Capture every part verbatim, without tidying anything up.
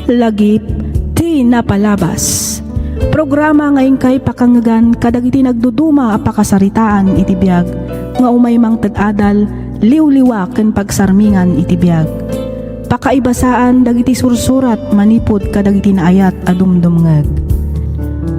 Lagip ti napalabas. Programa nga inkay pakangngegan kadagiti nagduduma a pakasaritaan iti biag nga umay mangted adal, liwliwa ken pagsarmingan iti biag. Pakaibasaan dagiti sursurat manipud kadagiti naayat a dumdumngeg.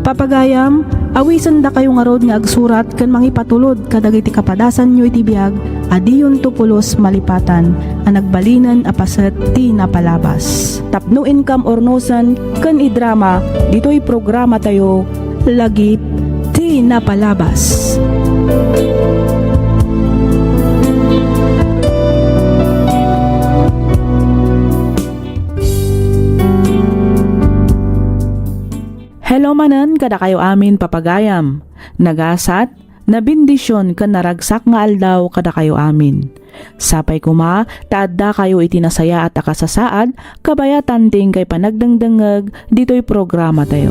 Papagayam, awisendakayo ngarud nga agsurat ken mangipatulod kadagiti kapadasanyo iti biag a diyonto pulos malipatan a nagbalinen a paset ti napalabas. Tapno inkam urnosen ken idrama ditoy programatayo, Lagip ti Napalabas. Hello manen kadakayo amin, papagayam. Nagasat, nabendisyon ken naragsak nga aldaw kadakayo amin. Sapay koma ta addakayo iti nasayaat a kasasaad kabayatan ti inkay panagdengdengngeg ditoy programatayo.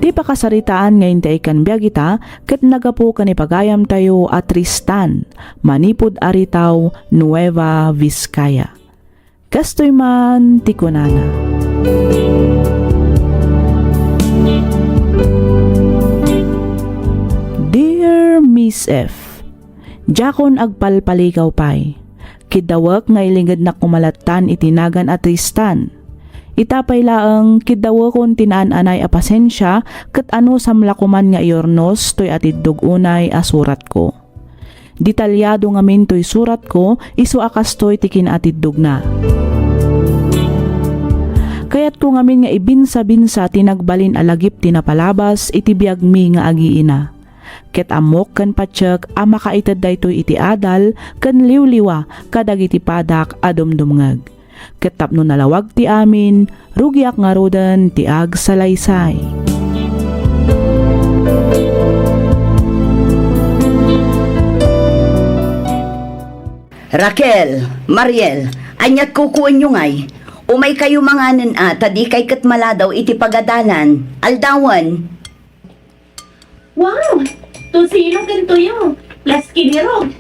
Ti pakasaritaan nga intay ken biag ita ket naggapu ken ni pagayamtayo a Tristan, manipud Aritao, Nueva Vizcaya. Kastoy man ti kunana. Dear Miss F, diakon agpalpaligaw pay. Kiddawek nga ilingednak koma lattan iti nagan a Tristan. Ita pay laeng, kiddawekon ti naan-anay a pasensia ket anusam la koman nga iurnos toy atiddog unay a suratko. Detalyado ngamin toy suratko, isu a kastoy ti kinaatiddogna. Kayatko ngamin nga ibinsa-binsa ti nagbalin a lagip ti napalabas iti biagmi nga agiina. Ket ammok ken patiek a makaited daytoy iti adal ken liwliwa kadagiti padak a dumdumngeg. Ket tapno nalawag ti amin, rugiak ngaruden ti agsalaysay. Raquel, Mariel, aniat kukuenyo ngay? Umaykayo manganen a, ta dikay ket maladaw iti pagadalan. Aldawen. Wow! Tocino ken tuyo, plus kinirog.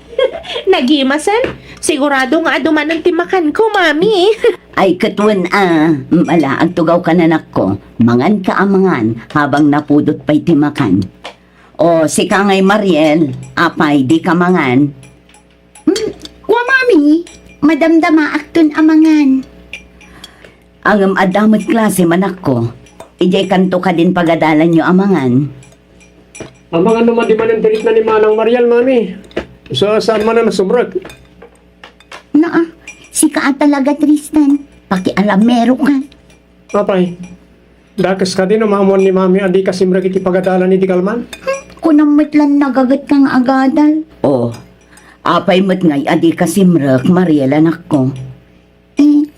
Nagimasen? Sigurado nga adu manen ti makanko, Mami. Ay, ket wen a, mala, agtugawka, anakko. Manganka a mangan habang napudot pay ti makan. O, sika ngay, Mariel, apay, dika mangan? Hmm, kua, Mami, madamdamaakton a mangan. Ngem adda met klase, anakko. Idiay kanto kadin pagadalanyo a mangan. Amangan no madi manen ti rikna ni Manang Mariel, Mami. Sa saan man a nasumrek? Naa, sika a talaga, Tristan. Pakialameroka. Apay, dakes kadi no maammuan ni Mami a dika simrek iti pagadalan idi kalman? Hmm, kunam met lan nagagetka nga agadal. O, apay met ngay a dika simrek, Mariel, anakko? Eh,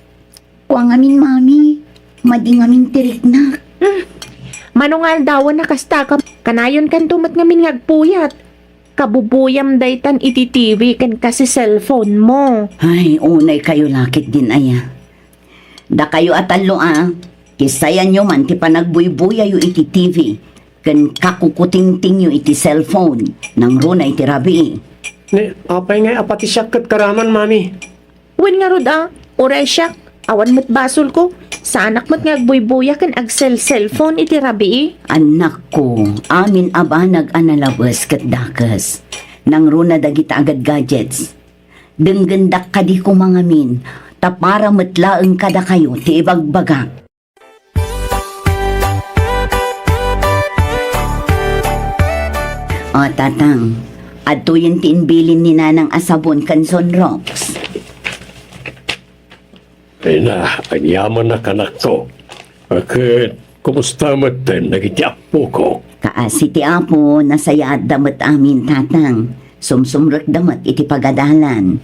kua ngamin, Mami, madi ngamin ti riknak. Hmm. Mano nga aldawen a kasta ka, kanayon kanto met ngamin nga agpuyat. Kabubuyam daytan iti T V ken kasi cellphone mo. Ay, unay kayo lakit din aya. Dakayo a tallo a, kisayanyo man ti panagbuybuyayo iti T V ken kakukutingtingyo iti cellphone, nangruna iti rabii. Ni, apay ngay a pati siak ket karaman, Mami? Wen ngarud a, uray siak, awan met basolko, saanak met nga agbuybuya ken agsel-cellphone iti rabii. Annakko, amin a banag a nalabes ket dakes. Nangruna dagita a gadgets. Denggendak kadi koma ngamin, ta para met laeng kadakayo ti ibagbagak. O, Tatang, adtoyen ti imbilin ni Nanang a sabon ken Sunrox. Ay na, aniamannak, anakko. Ket, kumusta metten dagiti appoko? Kaasi ti Apo, nasayaatda met amin, Tatang. Sumsumrekda met iti pagadalan.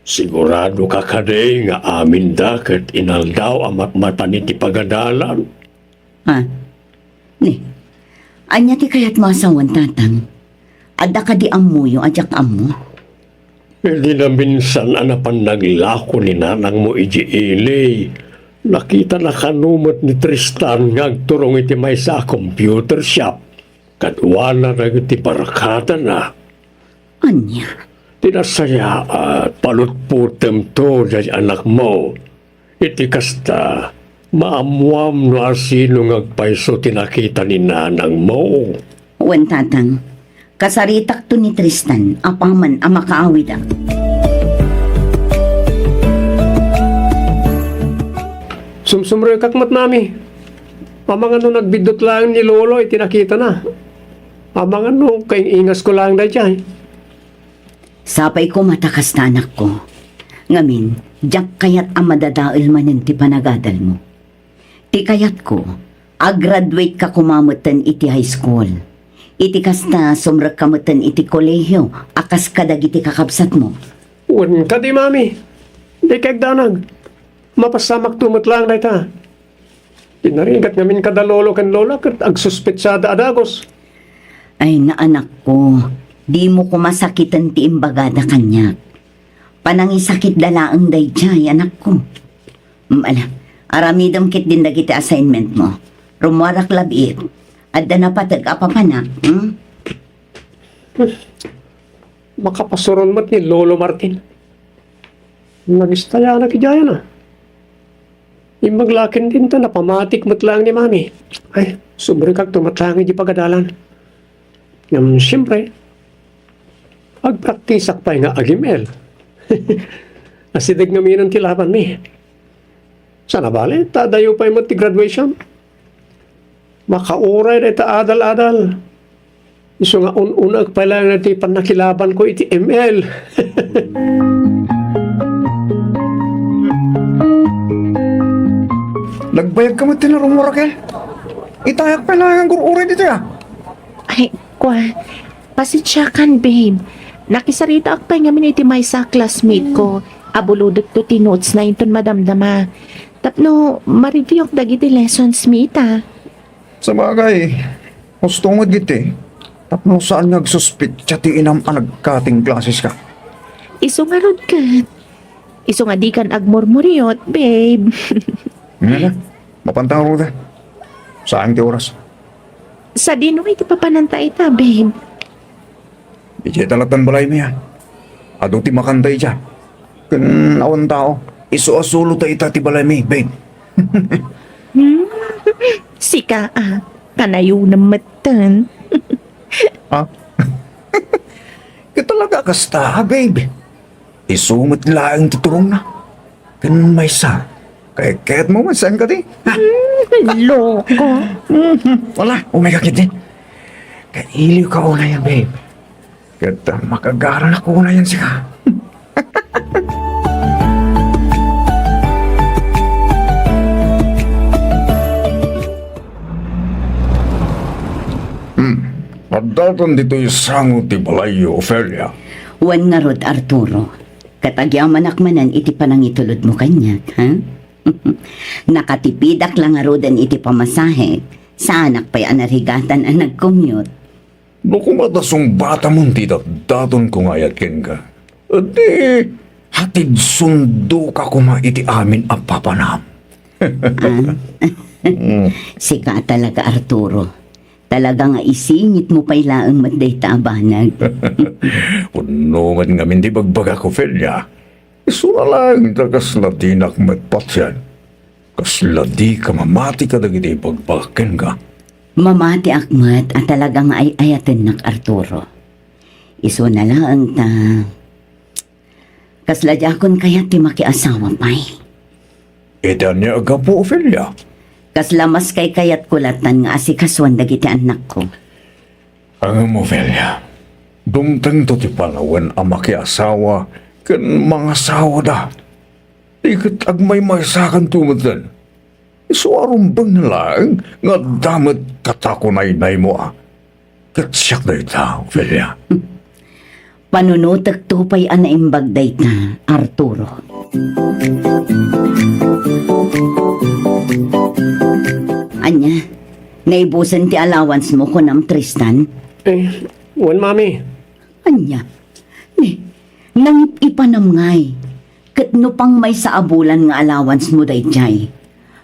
Siguradoka kadi nga aminda ket inaldaw a matmatan iti pagadalan? Ha? Ni, ania ti kayatmo a sawen, Tatang? Adda kadi ammoyo a diak ammo? Idi naminsan a napan naglako ni nanangmo idiay ili, nakitana kano met ni Tristan nga agturong iti maysa a computer shop. Kaduana dagiti barkadana. Ania? Ti nasayaat, palutpotemto diay anakmo. Iti kasta, maammuam no asino nga agpayso ti nakita ni nanangmo. Wen, Tatang. Kasaritakto ni Tristan apaman a makaawidak. Sumsumrekak met, Mami. Amangan no nagbiddut laeng ni Lolo iti nakitana. Amangan no kaing-ingasko laeng daydiay. Sapay koma ta kasta, anakko. Ngamin, diak kayat a madadael manen ti panagadalmo. Ti kayatko, a-graduate ka koma metten iti high school. Iti kasta, sumrekka metten iti kolehio a kas kadagiti kakabsatmo. Wen kadi, Mami. Dika agdanag. Mapassamakto met laeng dayta. Pinarigat ngamin kada lolo ken lola ket agsuspetsada a dagus. Ay, anakko, dimo koma sakiten ti imbagada kaniak. Panangisakitda laeng daydiay, anakko. Mm, ala, aramidem ketdin dagiti assignmentmo. Rummuarak la biit. Adda napateg a papanak, hmm? Makapasuron met ni Lolo Martin. Nagistayanak idiay a. Imbag la ketdin ta napamatik met laeng ni Mami. Ay, sumrekakto met laeng iti pagadalan. Ngem, siempre, agpraktisak pay nga agim-el. Asideg ngamin ti labanmi. Saan a bale, ta adayo pay met ti graduation. Makauray dayta adal-adal. Isu nga un-unaek pay laeng ti pannakilabanko iti M L. Nagbayag ka met ti narummo, Raquel? Itayak pay laeng agur-uray ditoy, a. Ay, kua, pasensiakan, babe. Nakisaritaak pay ngamin iti maysa a classmate ko. Abulodekto ti notes na inton madamdama. Tapno ma-review dagiti lessons mi ita. Sabagay, husto met diti. Tapno saan nga agsuspetsa ti inam a nagcutting classes ka. Isu ngarud ket. Isu nga dikan agmurmuriot, babe. Nga na, mapanta ngarud. Saan ti oras? Sadino iti papananta ita, babe? Idiay ta lattan balaymi, a. Adu ti makanta idiay. Ken awan tao, isu a solo ta ita ti balaymi, babe. Hmm? Sika, a. Kanayon metten. Ha? Ket talaga kasta, babe. Isu met laeng ti turongna. Ken maysa, kay ket mo met saan kadi? Hmm, loko. Mhm. Wala, umay ka ketdi. Kailiw ka unayen, babe. Ket, ah, makagaranak unayen sika. Hmm. Addaton ditoy sango ti balayyo, Ofelia. Wen ngarud, Arturo. Ket agyamanak manen iti panangitulodmo kaniak, ha? Nakatipidak la ngaruden iti pamasahe, saanak pay a narigatan a nag-commute. No koma ta sungbatamon ti datdatonko nga ayat kenka, di hatidsundoka koma iti amin a papanam. Ah? Sika talaga, Arturo. Talaga nga isingitmo pay laeng met dayta a banag. Wenno met ngamin ti ibagbagak, Ofelia. Isuna laeng ta kasla dinak met patien. Kasla dika mamati kadagiti ibagbagak kenka. Mamatiak met a talaga nga ay-ayatennak, Arturo. Isuna laeng ta kasla diakon kayat ti makiasawa pay. Iti ania a gapu, Ofelia? Kasla maskay kayatko lattan nga asikasuan dagiti annakko. Ngem, Ofelia, dumtengto ti panawen a makiasawa ken mangasawada. Di ket agmaymaysakanto metten. Isu a rumbeng laeng nga adda met katakunaynaymo a. Ket siak dayta, Ofelia. Panunotekto pay a naimbag dayta, Arturo. Ania, naibusen ti allowance mo, kunam, Tristan? Eh, wen, Mami. Ania? Ni, nangip-ipanam ngay. Ket no pangmaysa a bulan nga allowance mo daydiay,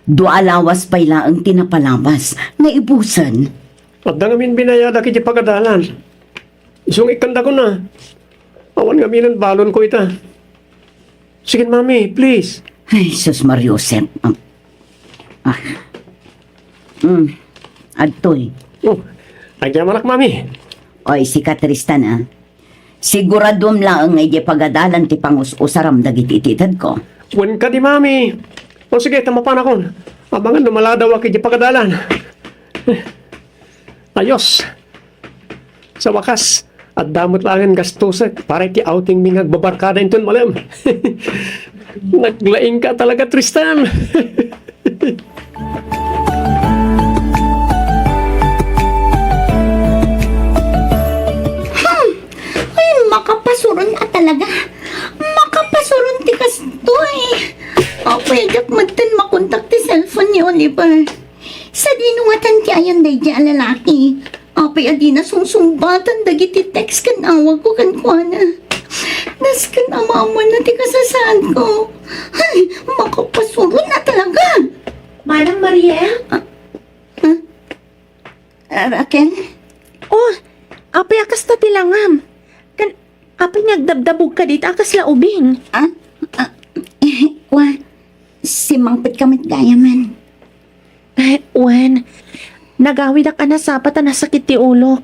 dua a lawas pay laeng ti napalabas, naibusen. Adda ngamin binayadak iti pagadalan. Isu nga ikkandakon a. Awan ngaminen balonko ita. Sige, Mami, please. Ay, sus, Mariusep. Ah. Ah. Mm. Adtoy. Oh, agyamanak, Mami. Oy, sika, Tristan, ah. Siguradom laeng nga idiay pagadalan ti pangus-usaram dagiti itedko. Wen kadi, Mami. O sige, ta mapanakon. Amangan no maladaw a idiay pagadalan. Ayos. Sa wakas, adda met laengen gastusek para iti outing mi nga agbabarkada inton malem. Naglaingka talaga, Tristan. Hmm. Ay, makapasuron a talaga. Makapasuron ti kastoy. Apay, diak metten makontak ti cellphone ni Oliver. Sadino ngatan ti ayan daydiay a lalaki? Apay a dina sungsungbatan dagiti text ken awagko kenkuana. Nasken a maammoanna ti kasasaadko. Ay, makapasuron a talaga! Manang Mariel? Ah, ah, ah, Raquel? Oh, apay a kasta ti langam? Kan, apay nga agdabdabogka dita a kasla ubing? Ah? Ah, wa, simmangpetka met gayamen. Eh, wen, nagawidak a nasapa ta nasakit ti ulok.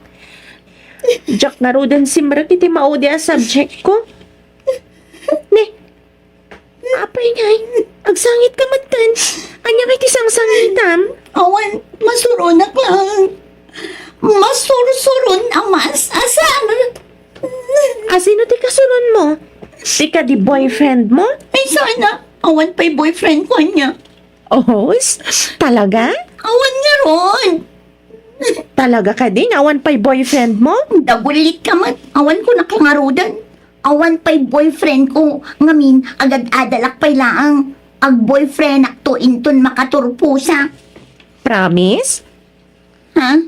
Diak ngaruden simrek iti maudi a subjectko. Ni, apay ngay, agsangitka metten. Ania ngay ti sangsangitam? Awan, masuronak lang. Masursuron a maas-asar. A sino ti kasuronmo? Ti kadi boyfriendmo? Ay, sana. Awan pay boyfriendko ania. Oh, s-, talaga? Awan ngarud. Talaga kadi nga awan pay boyfriendmo? Dagulitka met. Awan ko nakangaruden. Awan pay boyfriendko. Ngamin, agad-adalak pay laeng. Agboyfriendakto inton makaturposak. Promise? Ha?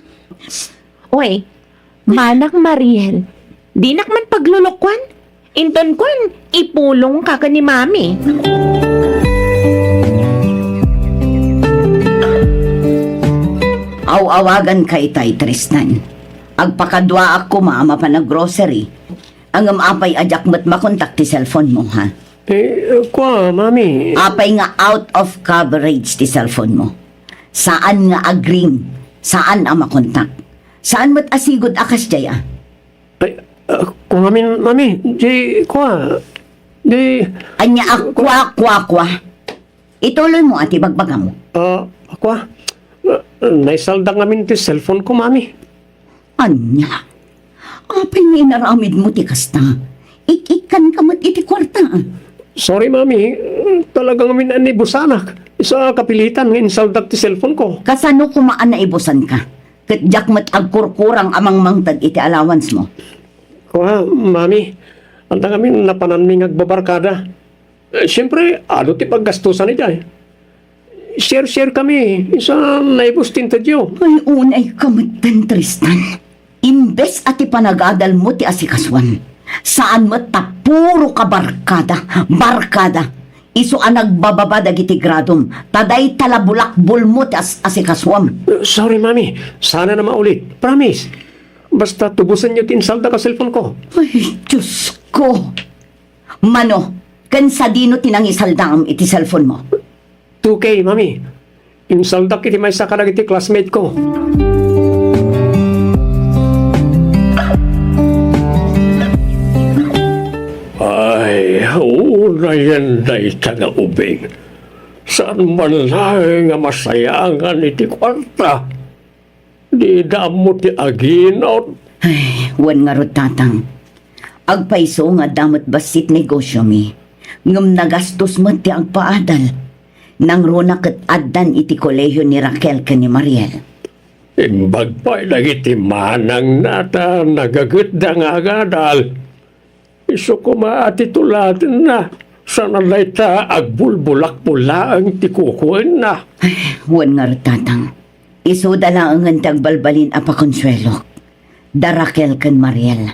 Oy, Manang Mariel, dinak man paglulukuan. Inton kuan, ipulongka ken ni Mami. Aw-awaganka itay, Tristan. Agpakaduaak koma a mapan ag-grocery. Ngem apay a diak met makontak ti cellphone mo, ha? Eh, kua, Mami. Apay nga out of coverage ti cellphone mo? Saan nga agring, saan a makontak. Saan met a sigud a kasdiay, a? Ay, ah, kua ngamin, Mami, di, kua, di. Ania a kua, kua, kua? Ituloy mo a ti bagbagam. Ah, kua, ah, naisaldak ngamin ti cellphone ko, Mami. Ania? Apay nga inaramidmo ti kasta? Ik-ikkanka met iti kuarta. Sorry, Mami. Talaga ngamin a naibusanak. Isu a kapilitan nga insaldak ti cellphone ko. Kasano koma a naibusanka? Ket diak met agkurkurang a mangmangted iti allowance mo. Kua, Mami. Adda ngamin napananmi nga agbabarkada. Eh, siempre, adu ti paggastusan idiay. Share-share kami, isu a naibus ti intedyo. Ay, unayka metten, Tristan. Imbes a ti panagadalmo ti asikasuam, saan met ta puro ka barkada, barkada. Isu a nagbababa dagiti gradom, ta dayta la bulakbolmo ti as-, asikasuam. Eh, sorry, Mami. Saan a maulit. Promise. Basta tubusenyo ti insaldak a cellphone ko. Ay, Diyos ko. Mano, ken sadino ti nangisaldaam iti cellphone mo? Two K, Mami. Insaldak iti maysa kadagiti classmate ko. Ay, unayen dayta nga ubing. Saan man laeng nga masayangan iti kuarta? Dida ammo ti aginot. Ay, wen ngarud, Tatang. Agpayso nga adda met bassit negosyomi, ngem nagastos met ti agpaadal. Nangruna ket addan iti kolehio ni Raquel ken ni Mariel. Imbag pay dagiti manangna ta nagagutda nga agadal. Isu koma a ti tulatenna, saan a dayta agbulbulakbol laeng ti kukuenna. Ay, wen ngarud, Tatang. Isuda laengen ti agbalbalin a pakonsuelok, da Raquel ken Mariel.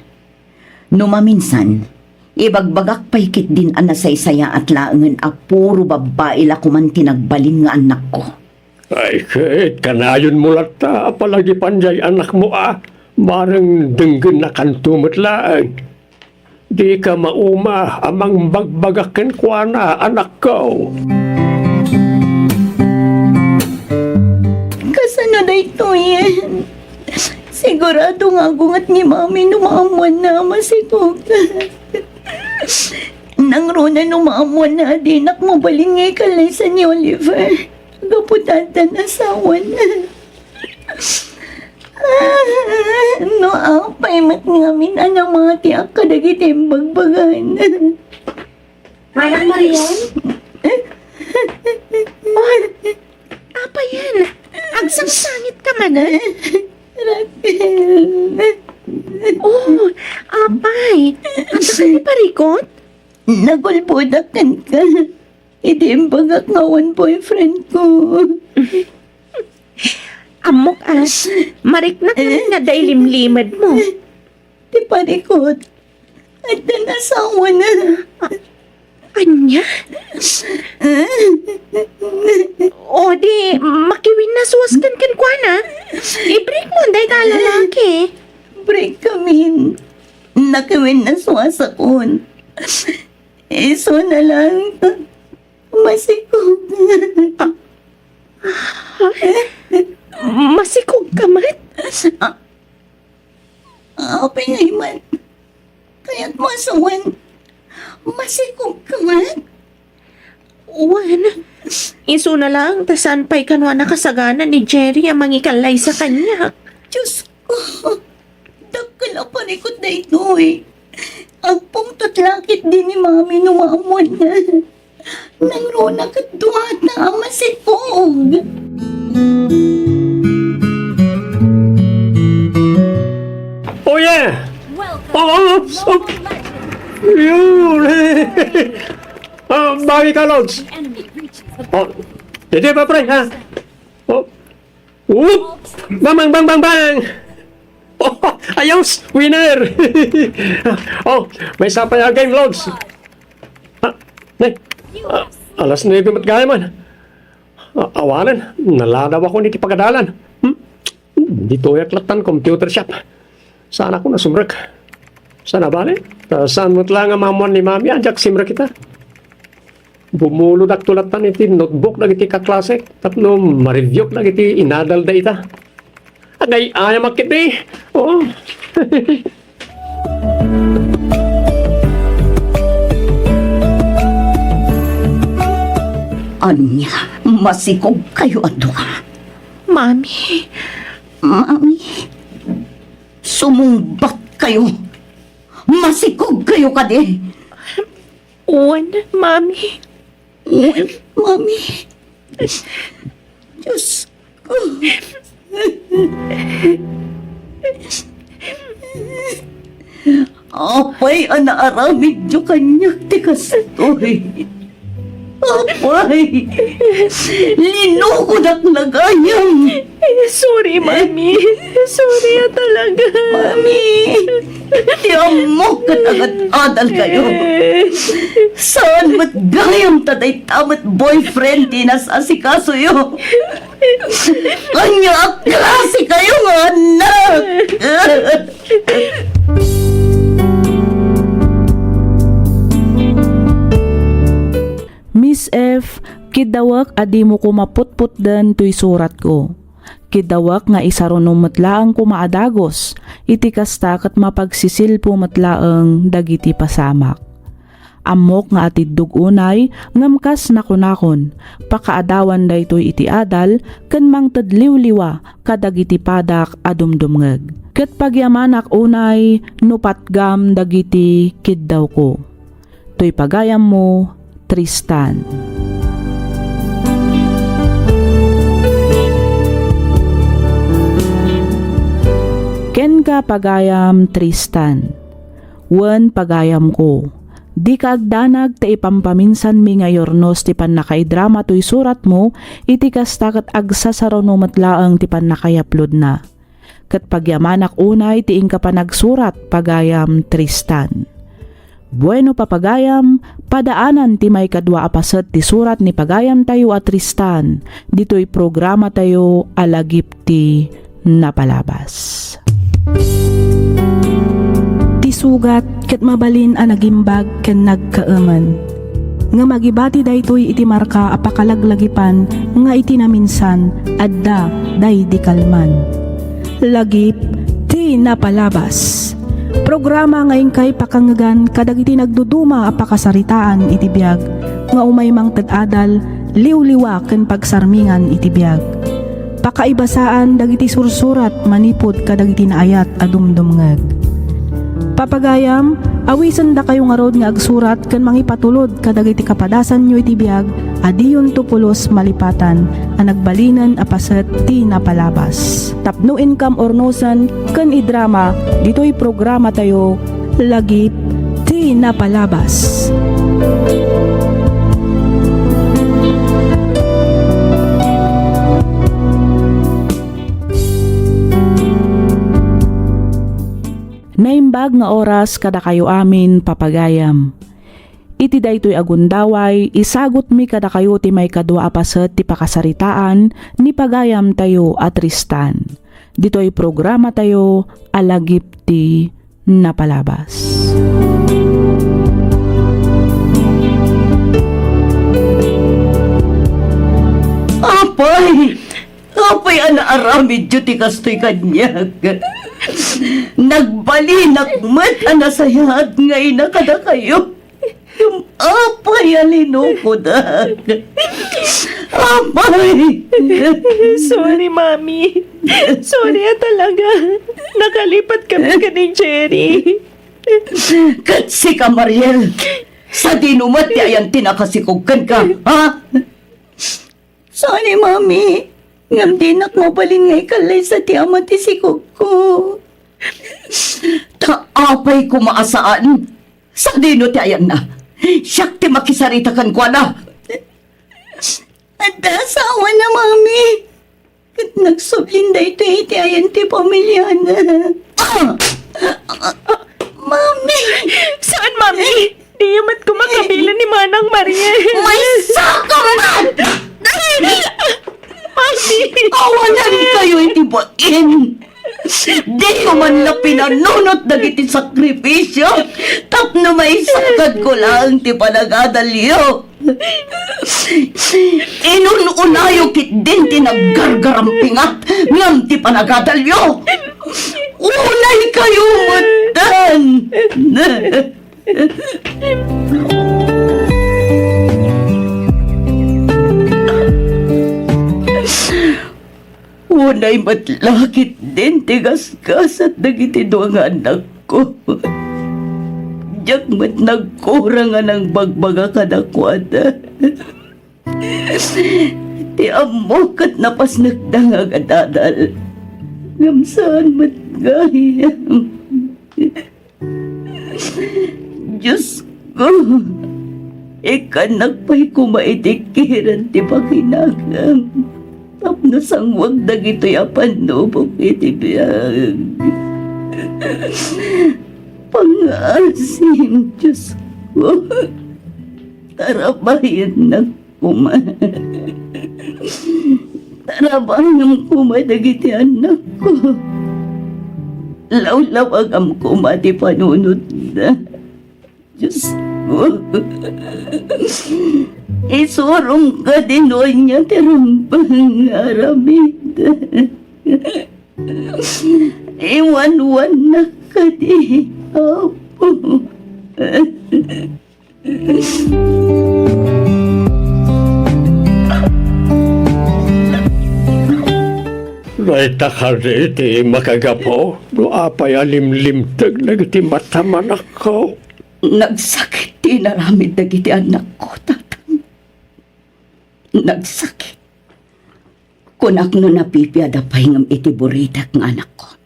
No maminsan, ibagbagak pay ketdin a nasaysayaat laengen a puro babbai la koman ti nagbalin nga annakko. Ay, ket kanayonmo latta a palagipan jay annakmo a, bareng denggennakanto met laeng. Dika mauma a mangbagbagak kenkuana, anakko. Kasano daytoyen? Sigurado nga agunget ni Mami no maammoanna a masikog. Nangruna no maammoanna a dinak mabalin nga ikallaysa ni Oliver gapu ta addan asawana. Ah, no apay met ngamin a namatiak kadagiti imbagbagan. Manang Marian? Oh, apayen? Agsangsangit ka man, ah? Raquel. Oh, apay. Anta ka ni parikot? Nagulbodak kenka. Idi imbagak nga awan boyfriend ko. Ammok, ah. Mariknak ngamin nga adda ilimlimed mo. Ti parikot. Addan asawana. Ania? O di, makiwinnasuaskan kenkuana. I-break mo dayta a lalaki. Break kamin. Nakiwinnasuasakon. Isuna lang. Masikog. Ah. Masikog ka met? Ah. Apay ngay man. Kayat mo asawan. Masikog ka met? Wen, isuna lang, ta saan pay kano a nakasagana ni Jerry a mangikallaysa kaniak. Diyos ko, dakkel a parikot daytoy. Agpungtot la ketdi ni Mami no maammoanna. Nangruna ket duata a masikog. Oh yeah! Oh, oh, oh. Yun! Ah, bawi ka, Lods. Oh, didi ba, pre, ha? Oh. Whoop! Bang, bang, bang, bang, bang! Oh, ayos! Winner! Oh, maysa pay a game, Lods. Ah, ne. Ah, alas nuebe met gayam. Ah, awanen, naladawakon iti pagadalan. Hmm? Ditoyak lattan computer shop. Saanakon a sumrek. Saan a bale? Ta saan met la nga maammoan ni Mami a diak simrek ita. Bumulodakto lattan iti notebook dagiti kaklasek tapno ma-review-k dagiti inadalda ita. Agay-ayamak ketdi. Oo. Ania, masikog kayo a dua? Mami. Mami, sumungbat kayo. Masikog kayo kadi. Wen, Mami. Wen, Mami. Diyos ko. Apay a naaramidyo kaniak ti kastoy? Apay, linukodak la gayam. Sorry, Mami. Sorry a talaga. Mami, ti ammok ket agad-adal kayo. Saan met gayam ta dayta met boyfriend ti inas-asikasoyo? Ania a klase kayo nga anak? Miss F, kiddawek a dimo koma putputden toy suratko. Kiddawek nga isarunom met laeng koma a dagus, iti kasta ket mapagsisilpo met laeng dagiti pasamak. Ammok nga atiddog unay, ngem kas nakunakon, pakaadawan daytoy iti adal ken mangted liwliwa kadagiti padak a dumdumngeg. Ket pagyamanak unay no patgam dagiti kiddawko. Toy pagayammo, Tristan. Kenka, pagayam Tristan. Wen, pagayamko, dika agdanag ta ipampaminsanmi nga iyurnos ti pannakaidrama toy suratmo, iti kasta ket agsasaruno met laeng ti pannakayaplodna. Ket pagyamanak unay ti inka panagsurat, pagayam Tristan. Bueno, papagayam, padaanan ti maikadua a paset ti surat ni pagayamtayo a Tristan, ditoy programatayo a Lagip ti Napalabas. Sugat ket mabalin a nagimbag ken nagkaemen. Ngem agibati daytoy iti marka a pakalaglagipan nga iti naminsan, adda daydi kalman. Lagip ti napalabas. Programa nga inkay pakangegan kadagiti nagduduma a pakasaritaan iti biag nga umay mangted adal, liwliwa ken pagsarmingan iti biag. Pakaibasaan dagiti sursurat manipud kadagiti naayat a dumdumngeg. Papagayam, awisendakayo ngarud nga agsurat ken mangipatulod kadagiti kapadasanyo iti biag a diyonto pulos malipatan a nagbalinen a paset ti napalabas. Tapno inkam urnosen ken idrama ditoy programatayo, Lagip ti Napalabas. Naimbag nga oras kadakayo amin, papagayam. Iti daytoy a gundaway, isagutmi kadakayo ti maikadua a paset ti pakasaritaan ni pagayamtayo a Tristan. Ditoy programatayo a Lagip ti Napalabas. Apay! Apay a naaramidyo ti kastoy kaniak? Nagbalinak met a nasayaat nga ina kadakayo. Apay a linukodak. Apay! Sorry, Mami. Sorry a talaga. Nakalipat kami ken ni Jerry. Ket sika, Mariel, sadino met ti ayan ti nakasikog kenka, ha? Sorry, Mami. Ngem dinak mabalin nga ikallaysa ti ama ti sikogko. Ta apay koma a saan? Sadino ti ayanna? Siak ti makisarita kenkuana. Adda asawana, Mami. Ket nagsublin daytoy iti ayan ti pamiliana. Ah! Mami! Saan, Mami? Diyo met koma kabilen ni Manang Maria. Maysa ka man! Mami! Awanan kayo iti bain! Diyo man la pinanunot dagiti sakrifisio tapno maisakadko laeng ti panagadalyo. Inun-unayo ketdin ti naggargarampingat ngem ti panagadalyo. Unay kayo metten. Unay met la ketdin ti gasgasat dagiti dua nga annakko. Diak met nagkurang a nangbagbaga kadakuada. Ti ammok ket napasnekda nga agadadal. Ngem saan met gayam. Diosko, ikkannak pay koma iti kiren ti pakinakam tapno sangwag dagitoy a pannubok iti biag. Pangngaasim, Diosko, tarabayennak koma. Tarabangem koma dagiti annakko. Lawlawagam koma ti panunotda. Diosko, isurom kadi no ania ti rumbeng nga aramid. Iwanwannak kadi, Apo. Dayta kadi ti makagapu no apay a limlimteg dagiti mata, anakko? Nagsakit ti inaramid dagiti annakko, Tatang. Nagsakit. Kunak no napipiada pay ngem iti buritek nga anakko.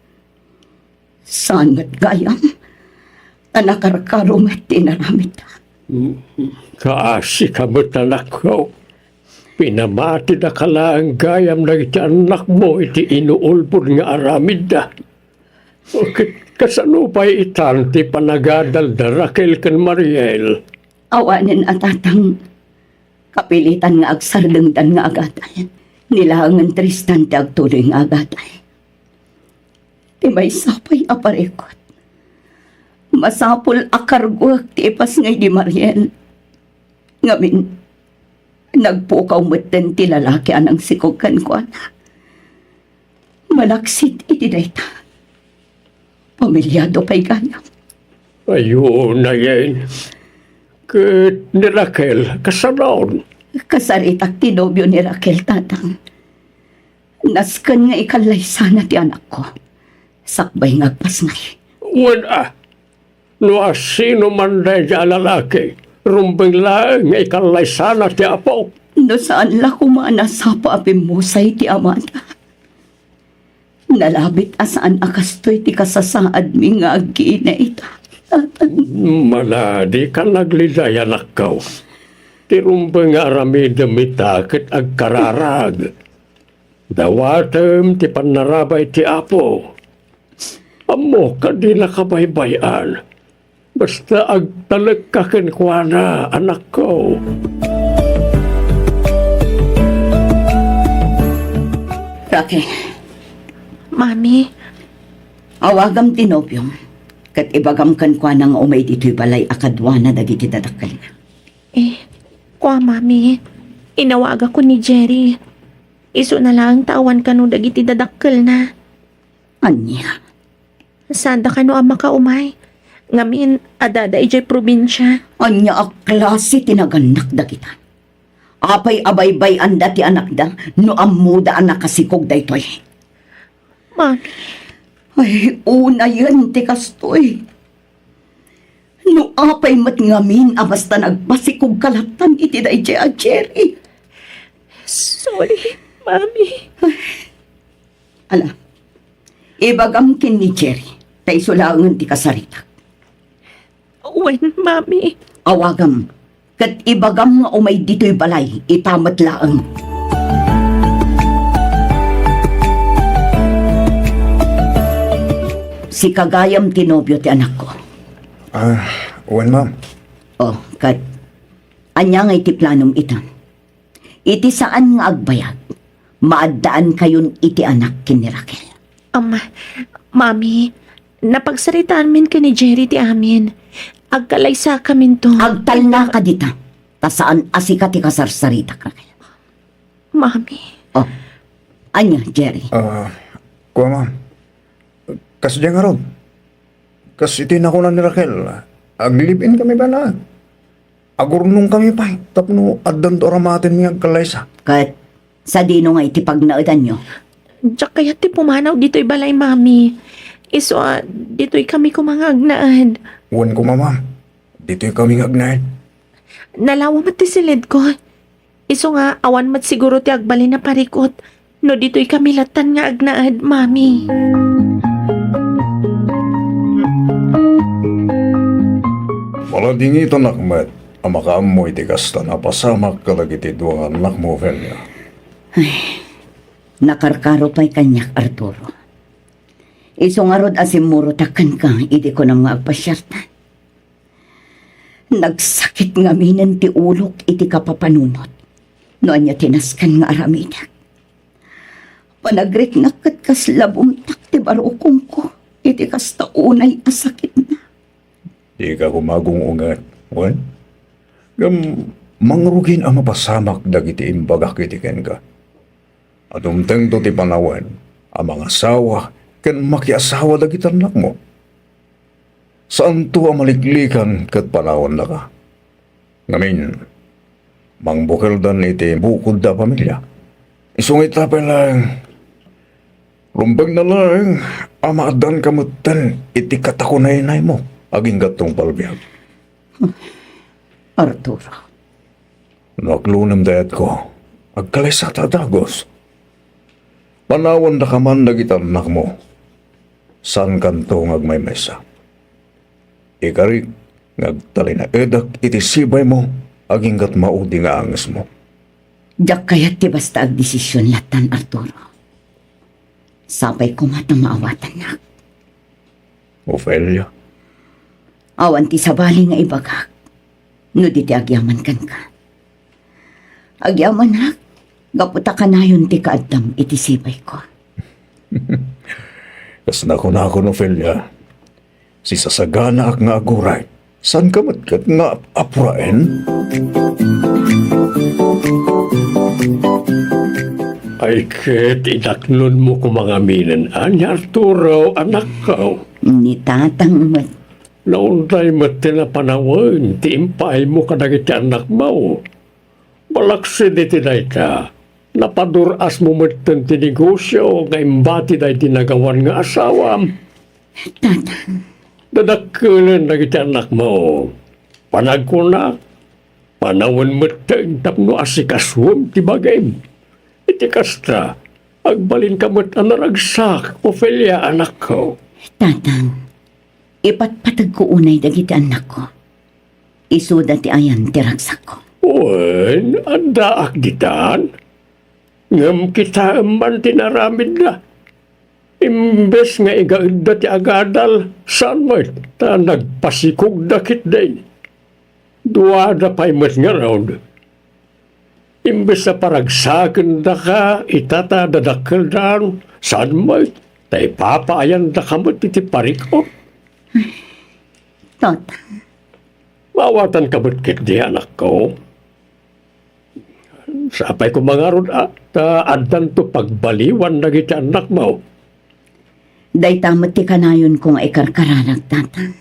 Saan met gayam, ta nakarkaro met ti inaramidda. Kaasika met, anakko. Pinamatidaka laeng gayam dagiti annakmo iti inuulbod nga aramidda. Ket kasano pay itan ti panagadalda, Raquel ken Mariel? Awanen a, Tatang. Kapilitan nga agsardengdan nga agatay. Ni laengen Tristan ti agtuloy nga agatay. Ti maysa pay a parikut, Masapul a karguek ti ipasngay ni Mariel. Ngamin, nagpukaw metten ti lalaki a nangsikog kenkuana. Malaksid iti dayta, pamilyado pay gayam. Ay, unayen. Ket ni Raquel, kasano? Kasaritak ti nobio ni Raquel, Tatang. Nasken nga ikallaysana ti anakko, sakbay nga agpasngay. Wen a, no asino man daydiay a lalaki, rumbeng laeng nga ikallaysana ti apo. No saan la koma a nasapa a pimmusay ti amada, nalabit a saan a kastoy ti kasasaadmi nga agkinay, Tatang. Mala, dika nagliday, anakko. Ti rumbeng nga aramidem ita ket agkararag. Dawatem ti pannarabay ti Apo. Ammok a dinaka baybay-an. Basta agtalekka kenkuana, anakko. Raquel. Mami. Awagam ti nobiom, ket ibagam kenkuana nga umay ditoy balay a kaduana dagiti dadakkelna. Eh, kua, Mami, inawagakon ni Jerry. Isuna laeng ta awan kano dagiti dadakkelna. Ania? Saanda kano a makaumay. Ngamin, adda idiay probinsia. Ania a klase ti nagannak dagita? Apay a baybay-anda ti anakda no ammoda a nakasikog daytoy? Mami. Ay, unayen ti kastoy. No apay met ngamin a basta nagpasikogka lattan iti daydiay a Jerry. Sorry, Mami. Ala, ibagam ken ni Jerry, ta isu laengen ti kasaritak. Wen, Mami. Awagam, ket ibagam nga umay ditoy balay, ita met laeng. Sika gayam ti nobio ti anakko. Ah, wen, ma'am. Oh, ket ania ngay ti planom ita? Iti saan nga agbayag, maaddaankayon iti anak ken ni Raquel. Ama, Mami, napagsaritaanmin ken ni Jerry ti amin. Agkalaysakaminto. Agtalnaka dita, ta saan a sika ti kasarsaritak, Raquel. Mami. Oh, ania, Jerry? Ah, kua, ma'am. Kasdiay ngarud. Kas iti nakuna ni Raquel, ag-live-in kami pay laeng. Agurnongkami pay tapno addanto a ramatenmi nga agkallaysa. Ket sadino nga iti pagnaedanyo? Diak kayat ti pumanaw ditoy balay, Mami. Isu a, ditoy kami koma nga agnaed. Wen koma, ma'am. Ditoy kami nga agnaed. Nalawa met ti siledko. Isu nga, awan met siguro ti agbalin a parikut no ditoy kami lattan nga agnaed, Mami. Maladingitanak met a makaammo iti kasta a napasamak kadagiti dua nga annakmo, Ofelia. Ay, nakarkaro pay kaniak, Arturo. Isu ngarud a simmurotak kenka idi kunam nga agpasiartan. Nagsakit ngaminen ti ulok iti kapapanunot no ania ti nasken nga aramidek. Panagriknak ket kasla bumtak ti barukongko iti kasta unay a sakitna. Dika koma agung-unget, wen? Ngem mangrugin a mapasamak dagiti imbagak iti kenka. Dumtengto ti panawen a mangasawa ken makiasawa dagiti annakmo. Saanto a maliklikan ket panawennaka. Ngamin, mangbukeldan iti bukodda a pamilia. Isu nga ita pay laeng, rumbengna laeng a maaddanka metten iti katakunaynaymo agingga tungpal biag. Arturo. No aglunem dayatko, agkalaysata a dagus. Panawendaka man dagiti annakmo. Saankanto nga agmaymaysa. Ikarik nga agtalinaedak iti sibaymo aginggat maudi nga angesmo. Diak kayat ti basta agdesision lattan, Arturo. Sapay koma ta maawatannak. Ofelia? Awan ti sabali nga ibagak no di ti agyaman kenka. Agyamanak gapu ta kanayon ti kaaddam iti sibayko. Kas nakunakon, Ofelia, Sisasaganaak nga aguray. Saanka met ket nga ap-, apuraen? Ay ket, idaknonmo koma ngaminen, a, ni Arturo, anakko. Ni tatang met. Naunday met ti napanawen ti impaaymo kadagiti annakmo. Malaksid iti dayta, napadur-asmo metten ti negosio nga imbati daydi nagawan nga asawam. Tatang. Dadakkelen dagiti annakmo. Panagkunak, panawen metten tapno asikasuem ti bagim. Iti kasta, agbalinka met a naragsak, Ofelia, anakko. Tatang, ipatpategko unay dagiti annakko. Isuda ti ayan ti ragsakko. Wen, addaak ditan. Ngem kitaem man ti naramidda. Imbes nga igaedda ti agadal, saan met ta nagpasikogda ketdi. Duada pay met ngarud. Imbes a paragsakendaka ita ta dadakkeldan, saan met ta ipapaayandaka met iti parikut. Totang. Maawatanka met ketdi, anakko. Sapay koma ngarud a, ta addanto pagbaliwan dagiti annakmo. Dayta met ti kanayonko nga ikarkararag, Tatang.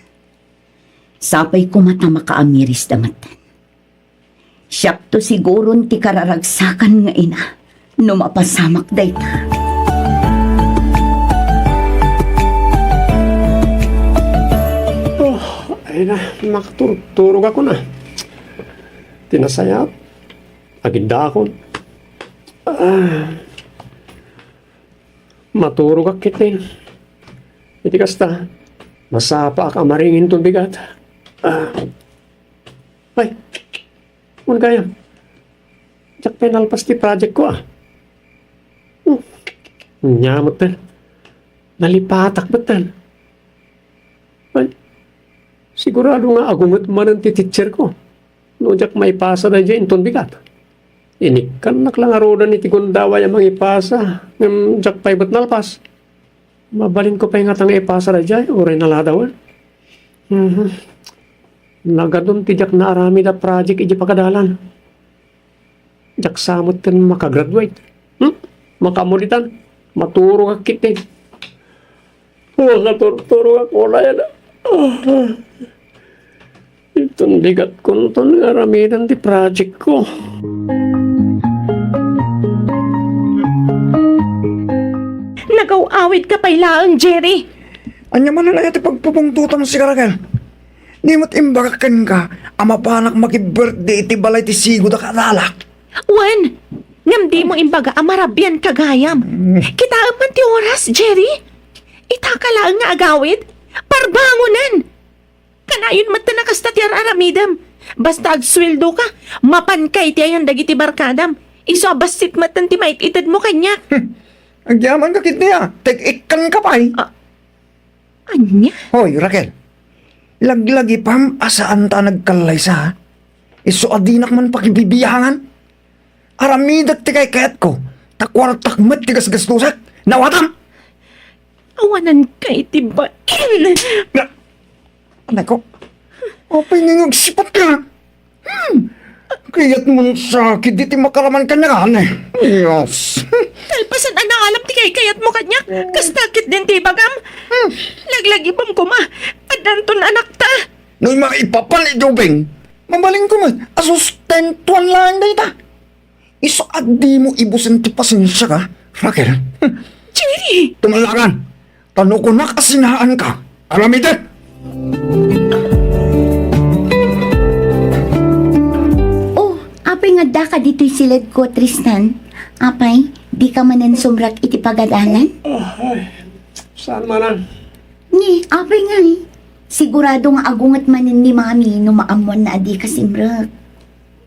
Sapay koma ta makaamirisda metten. Siakto siguron ti kararagsakan nga ina no mapasamak dayta. Oh, ay na, makaturturogakon a. Ti nasayat, agindakon. Ah, maturogak ketdin. Iti kasta, masapaak a maringinton bigat. Ah. Ay, wen gayam. Diak pay nalpas ti project ko, a. Hmm. Nia metten. Nalipatak metten. Ay, sigurado nga agunget manen ti teacher ko no diak maipasa daydiay inton bigat. Inikkannak la ngaruden iti gundaway a mangipasa, ngem diak pay met nalpas. Mabalinko pay ngata nga ipasa daydiay, uray naladawen. Mhm. Nagadun ti diak naaramid a project iti pagadalan. Diak sa metten makagraduate. Hmm? Makaammo ditan. Maturogak ketdin. Makaturturogak unay a. Ah. Inton bigatkonton nga aramiden ti project ko. Nagaw-awidka pay laeng, Jerry. Ania manen aya ti pagpupungtotam, sika, Raquel? Di met imbagak kenka a mapanak makibirthday iti balay ti sigodak a adalak? Wen, ngem dimo imbaga a marabianka gayam. Mm. Kitaem man ti oras, Jerry. Itaka laeng nga agawid, parbangonen. Kanayon met ta nakasta ti ar-aramidem. Basta agsueldoka, mapanka iti ayan dagiti barkadam. Isu a bassit met ti mait-itedmo kaniak. Hmm. Agyamanka ketdi a, tek-ikkanka pay. Ah, ania? Hoy, Raquel. Laglagipam a saan ta nagkallaysa, a. Isu a dinak man pakibibiangan. Aramidek ti kaykayatko, ta kuartak met ti gasgastusak. Nawatam? Awananka iti bain. Na, anay ko. Apay nga agsipatka? Hmm. Kayatmon sakit iti makaraman kaniak, ne? Yes. Kalpasan a naalam ti kaykayatmo kaniak, kasta ketdin ti ibagam. Hmm. Laglagipam koma, addanton anakta. No maipapan iti ubing, mabalinko met a sustentuan laeng dayta. Isu a dimo ibusen ti pasensiak, Raquel. Jerry! Tumallakan! Ta no kunak a sinaanka, aramidek! Oh, apay nga addaka ditoy siledko, Tristan? Apay, dika manen sumrek iti pagadalan? Ah, ay, saan manen? Ni, apay ngay. Sigurado nga agunget manen ni Mami no maammoanna a dika simrek.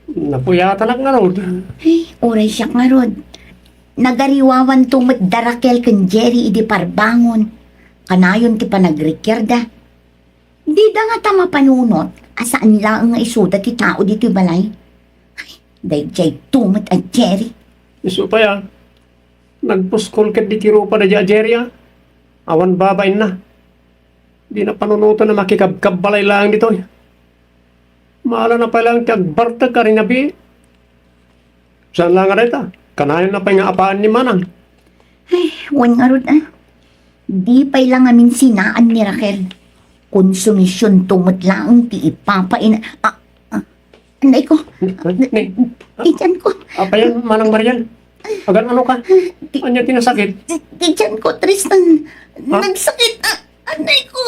Napuyatanak ngarud. Ay, uray siak ngarud. Nagariwawanto met da Raquel ken Jerry idi parbangon. Kanayon ti panagrikiarda. Dida ngata mapanunot a saan laeng nga isuda ti tao ditoy balay. Ay, daydiay to met a Jerry. Isu pay a, nagpuskol ketdi ti rupa daydiay a Jerry a. Awan babainna. Dina panunoten a makikabkabbalay laeng ditoy. Mala na pay laeng ti agbartek a rinabii. Saan la nga dayta? Kanayon na pay nga apaen ni Manang. Ay, wen ngarud, ah. Di pay la ngamin sinaan ni Raquel. Konsumisionto met laeng ti ipapain-, ah, ah, anay ko. Ni, ni, Ti tiyan ko. Apayan, Manang Mariel. Agan-ano ka? Ti, Ania ti nasakit? ti, ti tiyan ko, Tristan. Ha? Nagsakit, ah, anay ko.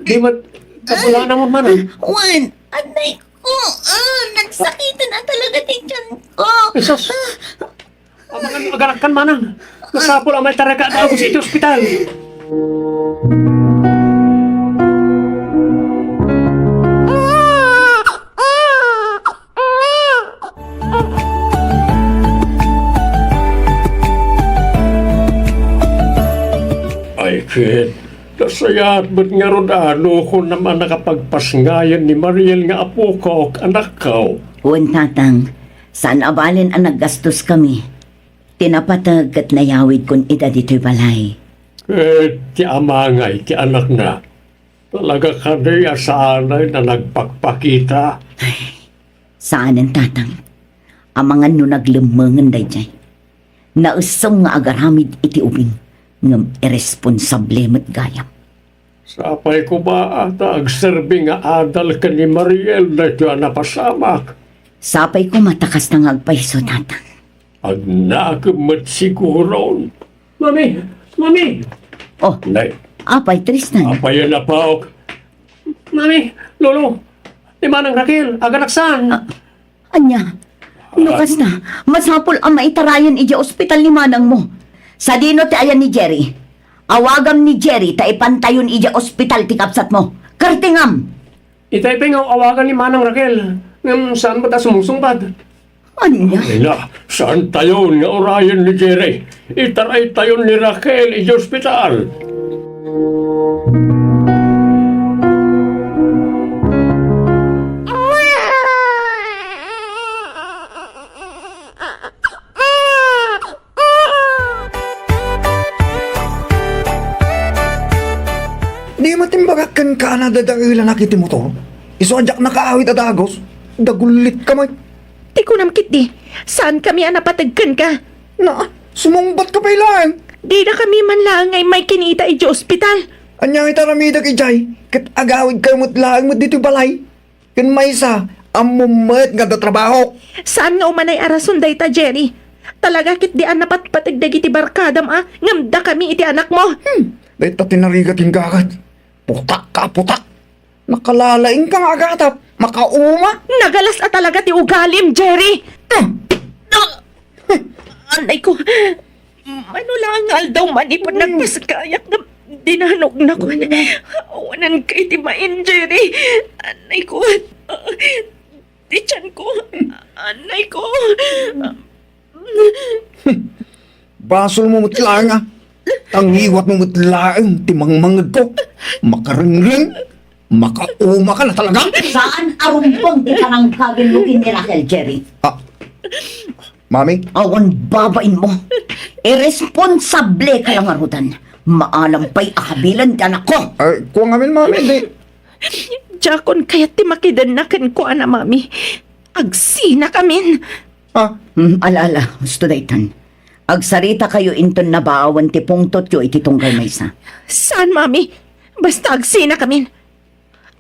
Di mat-, kabulaan mo, Manang. Wen, anay ko. Ah, nagsakit na talaga ti tiyan ko. Jesus. Amangan, agarakan, Manang. Masapul a maitarayka a dagus iti ospital. Ay, ket, nasayaat met ngarud a kunam a nakapagpasngayan ni Mariel nga apokok, anakko. Wen, Tatang, saan a balen a naggastoskami. Ti napateg ket nayawidkon ida ditoy balay. Ket ti amangay ti anakna, talaga kadi a saanay a nagpakpakita? Ay, saanen, Tatang. Amangan no naglemmengen daydiay. Naesseng nga agaramid iti ubing, ngem irresponsable met gayam. Sapay koma ta agserbi nga adal ken ni Mariel daytoy a napasamak. Sapay koma ta kasta nga agpayso, Tatang. Agnakem met siguron. Mami! Mami! Oh, Nay. Apay, Tristan? Apay a napaok. Mami! Lolo! Ni Manang Raquel, aganaksan! Ah, ania? No kasta, masapul a maitarayan idiay ospital ni manangmo. Sadino ti ayan ni Jerry? Awagam ni Jerry ta ipantayon idiay ospital ti kabsatmo. Kartingam! Itay pay nga awagan ni Manang Raquel, ngem saan met a sumusungbat? Ania? Ina, saantayon nga urayen ni Jerry. Itaraytayon ni Raquel idiay ospital. Di met imbagak kenka a nadadaelanak iti motor? Isu a diak nakaawid a dagus, dagullitka met. Ti kunam ketdi, saankami a napateg kenka. Na, sumungbatka pay laeng. Didakami man laeng nga immay kinita idiay ospital. Ania iti aramidek idiay? Ket agawidkayo met laeng met ditoy balay. Ken maysa, ammom met nga adda trabahok. Saan nga umanay a rason dayta, Jerry? Talaga ketdi a napatpateg dagiti barkadam a ngem dakami iti anakmo. Hmm, dayta ti narigat kenka ket. Putak ka, putak. Nakalalaingka nga agatap. Makauma. Nagalas a talaga ti ugalim, Jerry. Hmm. Ah! Anay ko. Mano la nga aldaw manipud nagpaskayak nga dinanognak. Awanan kay ti main, Jerry. Anay ko. Ti tiyan ko. Anay ko. Basolmo met laeng, a. Tangiwatmo met laeng ti mangmangngegko. Makarengreng. Makauma ka na talaga. Saan a rumbeng ti panangkagenmo ken ni Raquel, Jerry? Ah, Mami? Awan babainmo. Irresponsable ka la ngaruden. Maalam pay a kabilen ti anakko. Ay, kua ngamin, Mami, di. Diakon kayat ti makidenna kenkuana, Mami. Agsinakamin. Ah? Hmm, ala, ala, husto daytan. Agsaritakayo inton nabaawan ti pungtotyo iti tunggal maysa. Saan, Mami? Basta agsinakamin.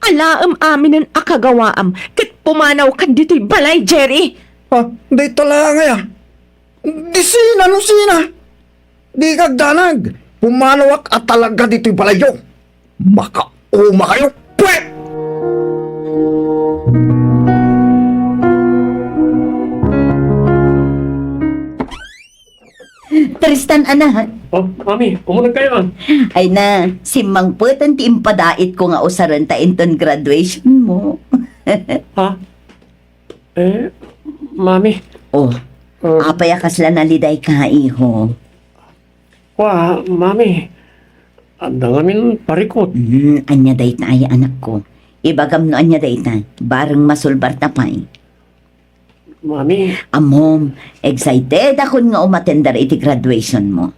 Alaem aminen a kagawaam ket pumanawkan ditoy balay, Jerry. Ha? Dayta laeng aya? Di sina no sina? Dika agdanag. Pumanawak a talaga ditoy balayyo. Makauma kayo. Pwet! Tristan, anak. Oh, Mami, umuneg kayo, ah. Ay na, simmangpeten ti impadaitko nga usaren ta inton graduation mo. Ha? Eh, Mami. Oh, Uh, apay a kasla nalidayka, iho? Wa, Mami. Adda ngamin parikut. Hmm, ania dayta ay, anakko? Ibagam no ania dayta, bareng masulbarta pay. Mami. Ammom, excited akon nga umatender iti graduation mo.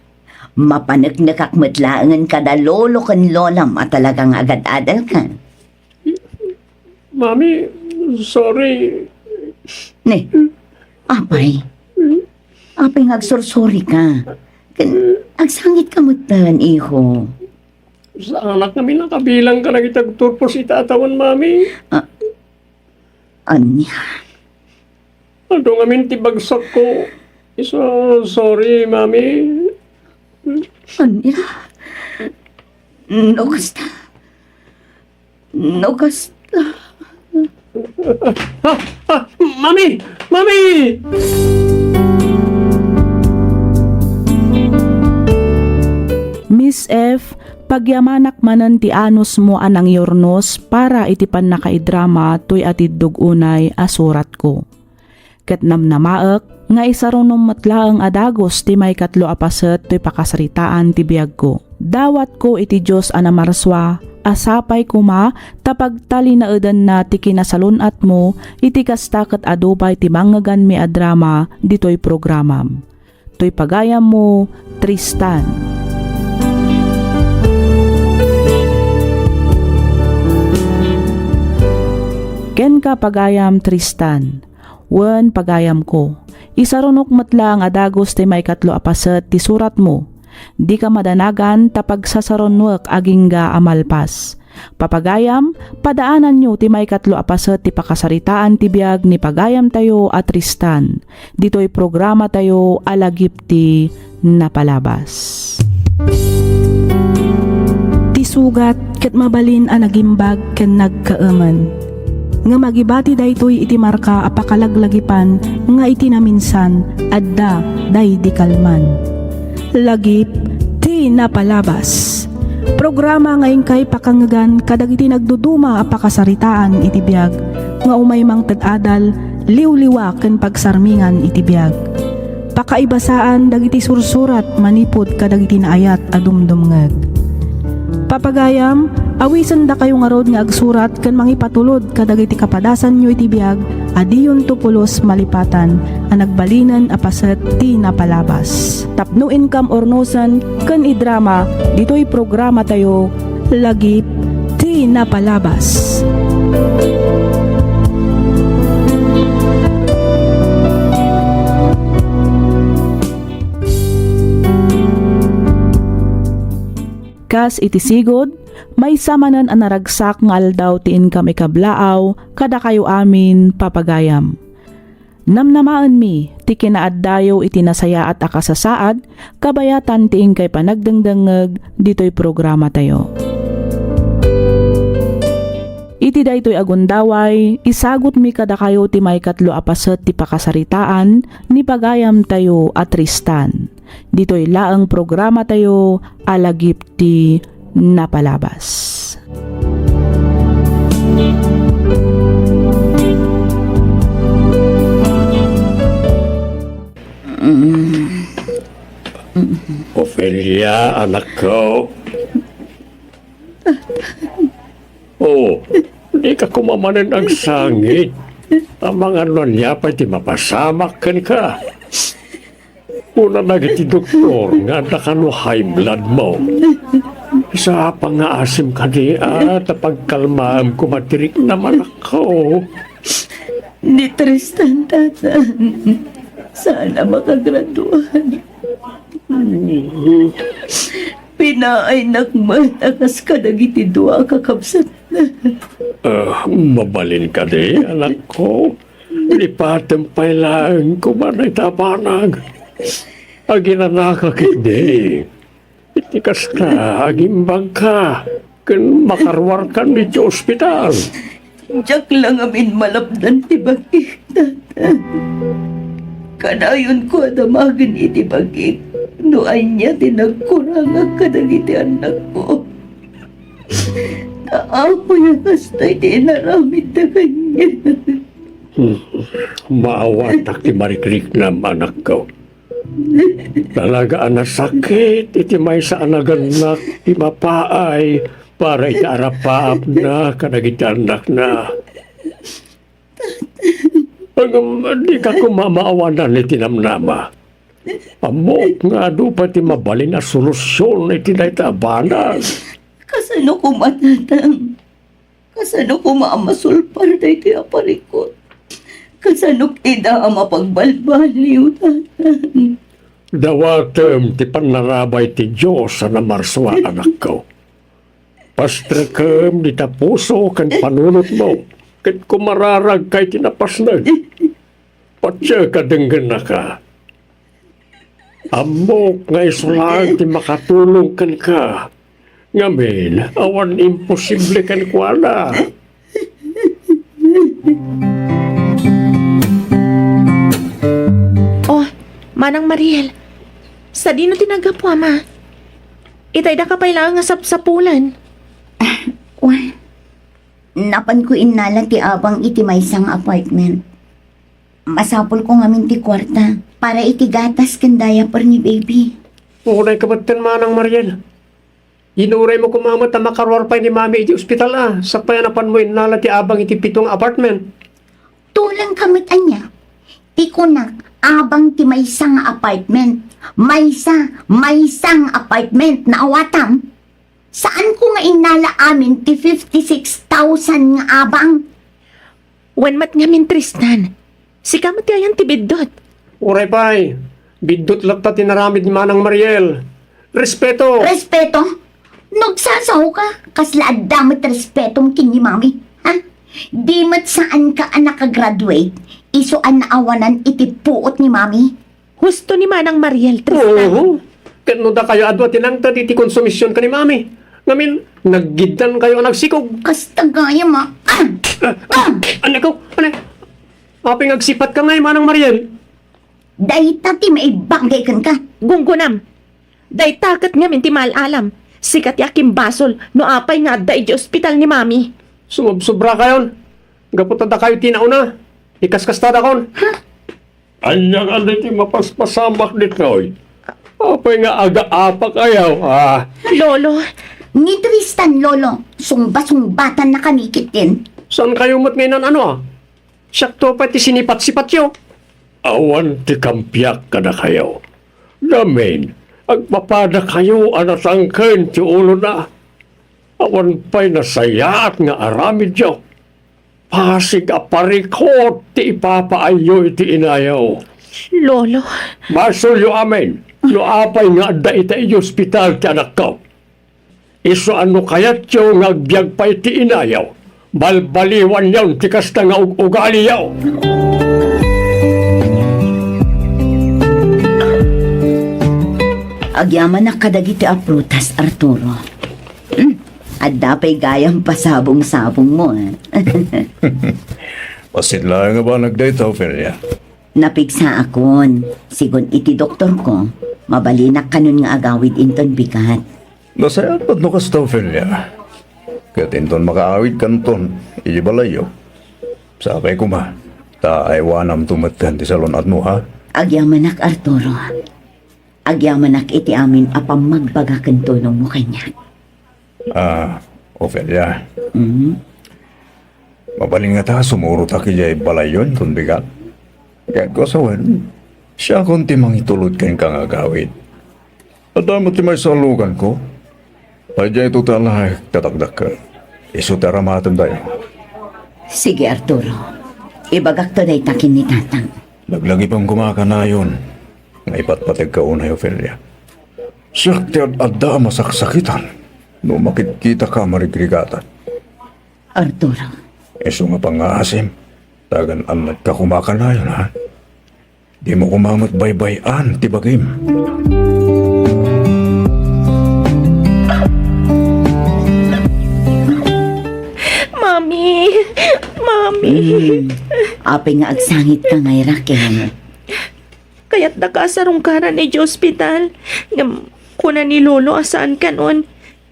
Mapaneknekak met laengen kada lolo ken lolam a talaga nga agad-adalkan. Mami, sorry. Ne, apay. Apay nga agsursuri ka. Ken agsangit ka met, iho. Saanak ngamin a kabilang kadagiti agturpos iti atawen, Mami. Ah, ania? Adu ngamin ti bagsakko. Isu, sorry, Mami. Ania? No kasta. No kasta. Ah, ah, Mami! Mami! Miss F, pagyamanak manen ti anusmo a nangyurnos para iti pannakaidrama toy atiddog unay a suratko. Ket namnamaek nga isarunom met laeng a dagus ti maikatlo a paset toy pakasaritaan ti biagko. Dawatko iti Dios a namarsua a sapay koma ta pagtalinaedanna ti kinasalun-atmo iti kasta ket adu pay ti mangngeganmi a drama ditoy programam. Toy pagayammo, Tristan. Kenka, pagayam Tristan, wen pagayamko, isarunok met laeng a dagus ti maikatlo a paset ti suratmo. Dika madanagan ta pagsasarunoek agingga a malpas. Papagayam, padaananyo ti maikatlo a paset ti pakasaritaan ti biag ni pagayamtayo a Tristan, ditoy programatayo a Lagip ti Napalabas. Ti sugat ket mabalin a nagimbag ken nagkaemen. Ngem agibati daytoy iti marka a pakalaglagipan nga iti naminsan, adda daydi kalman. Lagip ti Napalabas. Programa nga inkay pakangngegan kadagiti nagduduma a pakasaritaan iti biag nga umay mangted adal, liwliwa ken pagsarmingan iti biag. Pakaibasaan dagiti sursurat manipud kadagiti naayat a dumdumngeg. Papagayam, awisendakayo ngarud nga agsurat ken mangipatulod kadagiti kapadasanyo iti biag a diyonto pulos malipatan a nagbalinen a paset ti napalabas. Tapno inkam urnosen ken idrama ditoy programatayo, Lagip ti Napalabas. Kas iti sigud, maysa manen a naragsak nga aldaw ti inkam ikablaaw kadakayo amin, papagayam. Namnamaenmi ti kinaaddayo iti nasayaat a kasasaad kabayatan ti inkay panagdengdengngeg ditoy programatayo. Iti daytoy a gundaway, isagutmi kadakayo ti maikatlo a paset ti pakasaritaan ni pagayamtayo a Tristan. Ditoy laeng programatayo a Lagip ti Napalabas. Ofelia, anakko. Oh, dika koma manen agsangit. Amangan no ania pay ti mapasamak kenka. Kuna dagiti doktor nga adda kano high blood mo. Isapa nga asim kadi a ta pagkalmaem koma ti riknam, anakko. Ni Tristan, tata. Saan a makagraduan. Pinaaynak met a kas kadagiti dua a kakabsatna. Ah, mabalin kadi, anakko? Lipatem pay laeng koma dayta a banag. Aginanaka ketdi. Iti kasta, agimbagka ken makaruarkan iti ospital. Diak la ngamin malapdan ti bag-ik, tata. Kadayonko a damagen iti bag-ik no ania ti nagkurangak kadagiti annakko. Ta apoy a kasta iti inaramidda kaniak. Hmm, maawatak ti marikriknam, anakko. Talaga a nasakit iti maysa a nagannak ti mapaay para iti arapaapna kadagiti annakna. Ngem dika koma maawanan iti namnama. Ammok nga adu pay ti mabalin a solusion iti dayta a banag. Kasano koma, Tatang? Kasano koma a masulpar daytoy a parikut? Kasano ida a mapagbalbaliw, Tatang? Dawatem ti pannarabay ti Dios a namarsua, anakko. Pastrekem dita puso ken panunotmo, ket kumararagka iti napasneg. Patiek a denggennaka. Ammok nga isu laeng ti makatulong kenka. Ngamin, awan imposible kenkuana. Oh, Manang Mariel, sadino ti naggapu, Ama? Itayda ka pay laeng nga sapsapulan. Ah, wen. Napanko innala ti abang iti maysa nga apartment. Masapulko ngamin ti kuarta para iti gatas ken diaper ni baby. Unay ka metten, Manang Mariel. Inuraymo koma met a makaruar pay ni Mami iti ospital a, sakbay a napanmo innala ti abang iti pito nga apartment. Tulang ka met ania? Ti kunak, abang ti maysa nga apartment. Maysa, maysa nga apartment, naawatam? Saanko nga innala amin ti fifty-six thousand nga abang? Wen met ngamin, Tristan. Sika met ti ayan ti biddut. Uray pay, biddut latta ti naramid ni Manang Mariel. Respeto! Respeto? Nagsasaw ka? Kasla adda met respetom ken ni Mami, ha? Di met saanka a nakagraduate, isu a naawanan iti puot ni Mami? Husto ni Manang Mariel, Tristan. Oo. Ket no dakayo adu a tinangted iti konsumision ken ni Mami. Ngamin, naggiddankayo a nagsikog. Kasta gayam a. Ah! Ah! Ah! Aneko? Anay? Apay nga agsipatka ngay, Manang Mariel? Dayta ti maibagay kenka. Gunggonam. Dayta ket ngamin ti maal-alam. Sika ti akimbasol no apay nga adda iti ospital ni Mami. Sumobsobrakayon. Gapu ta dakayo ti nauna. Ikaskastadakon. Ha? Ania nga daytoy mapaspasamak ditoy? Apay nga agaapakayo, a? Lolo. Ni Tristan, Lolo, sungba-sungbatannakami ketdin. Saankayo met nga inan-ano, a? Siakto pay ti sinipat-sipatyo. Awan ti kampiak kadakayo. Ngamin, agpapadakayo a natangken ti ulona. Awan pay nasayaat nga aramidyo. Pasig a parikut ti ipapaayyo iti inayo. Lolo. Basolyo amin no apay nga adda ita iti ospital ti anakko. Isu a no kayatyo nga agbiag pay ti inayo, balbaliwanyon ti kasta nga ug-ugaliyo. Agyamanak kadagiti a prutas, Arturo. Hmm, adda pay gayam pasabong-sabongmo, a. Bassit laeng a banag dayta, Ofelia. Napigsaakon. Sigun iti doktorko, mabalinak kanon nga agawid inton bigat. Nasayaat no kasta, Ofelia. Ket inton makaawidkanton iti balayyo, sapay koma ta aywanamto metten ti salun-atmo, ha? Agyamanak, Arturo. Agyamanak iti amin a pammagbaga ken tulongmo kaniak. Ah, Ofelia. Mm. Mabalin ngata a sumurotak idiay balayyo inton bigat? Ket kua sawen, siakon ti mangitulod kenka nga agawid. Adda met ti maisalukanko. Paydiay ito ti alaek, ti dakdakkel. Isu ti aramatendayo. Sige, Arturo. Ibagakto dayta ken ni Tatang. Laglagipem koma a kanayon nga ipatpategka unay, Ofelia. Siak ti ad-adda a masaksakitan no makitkitaka a marigrigatan. Arturo. Isu nga pangngaasim, ta agan-annatka koma a kanayon, ha? Dimo koma met baybay-an ti bagim. Mami! Mami! Hmm. Apay nga agsangitka ngay, Raquel? Kayatdaka a sarungkaran idiay ospital. Ngem kuna ni Lolo a saan kanon.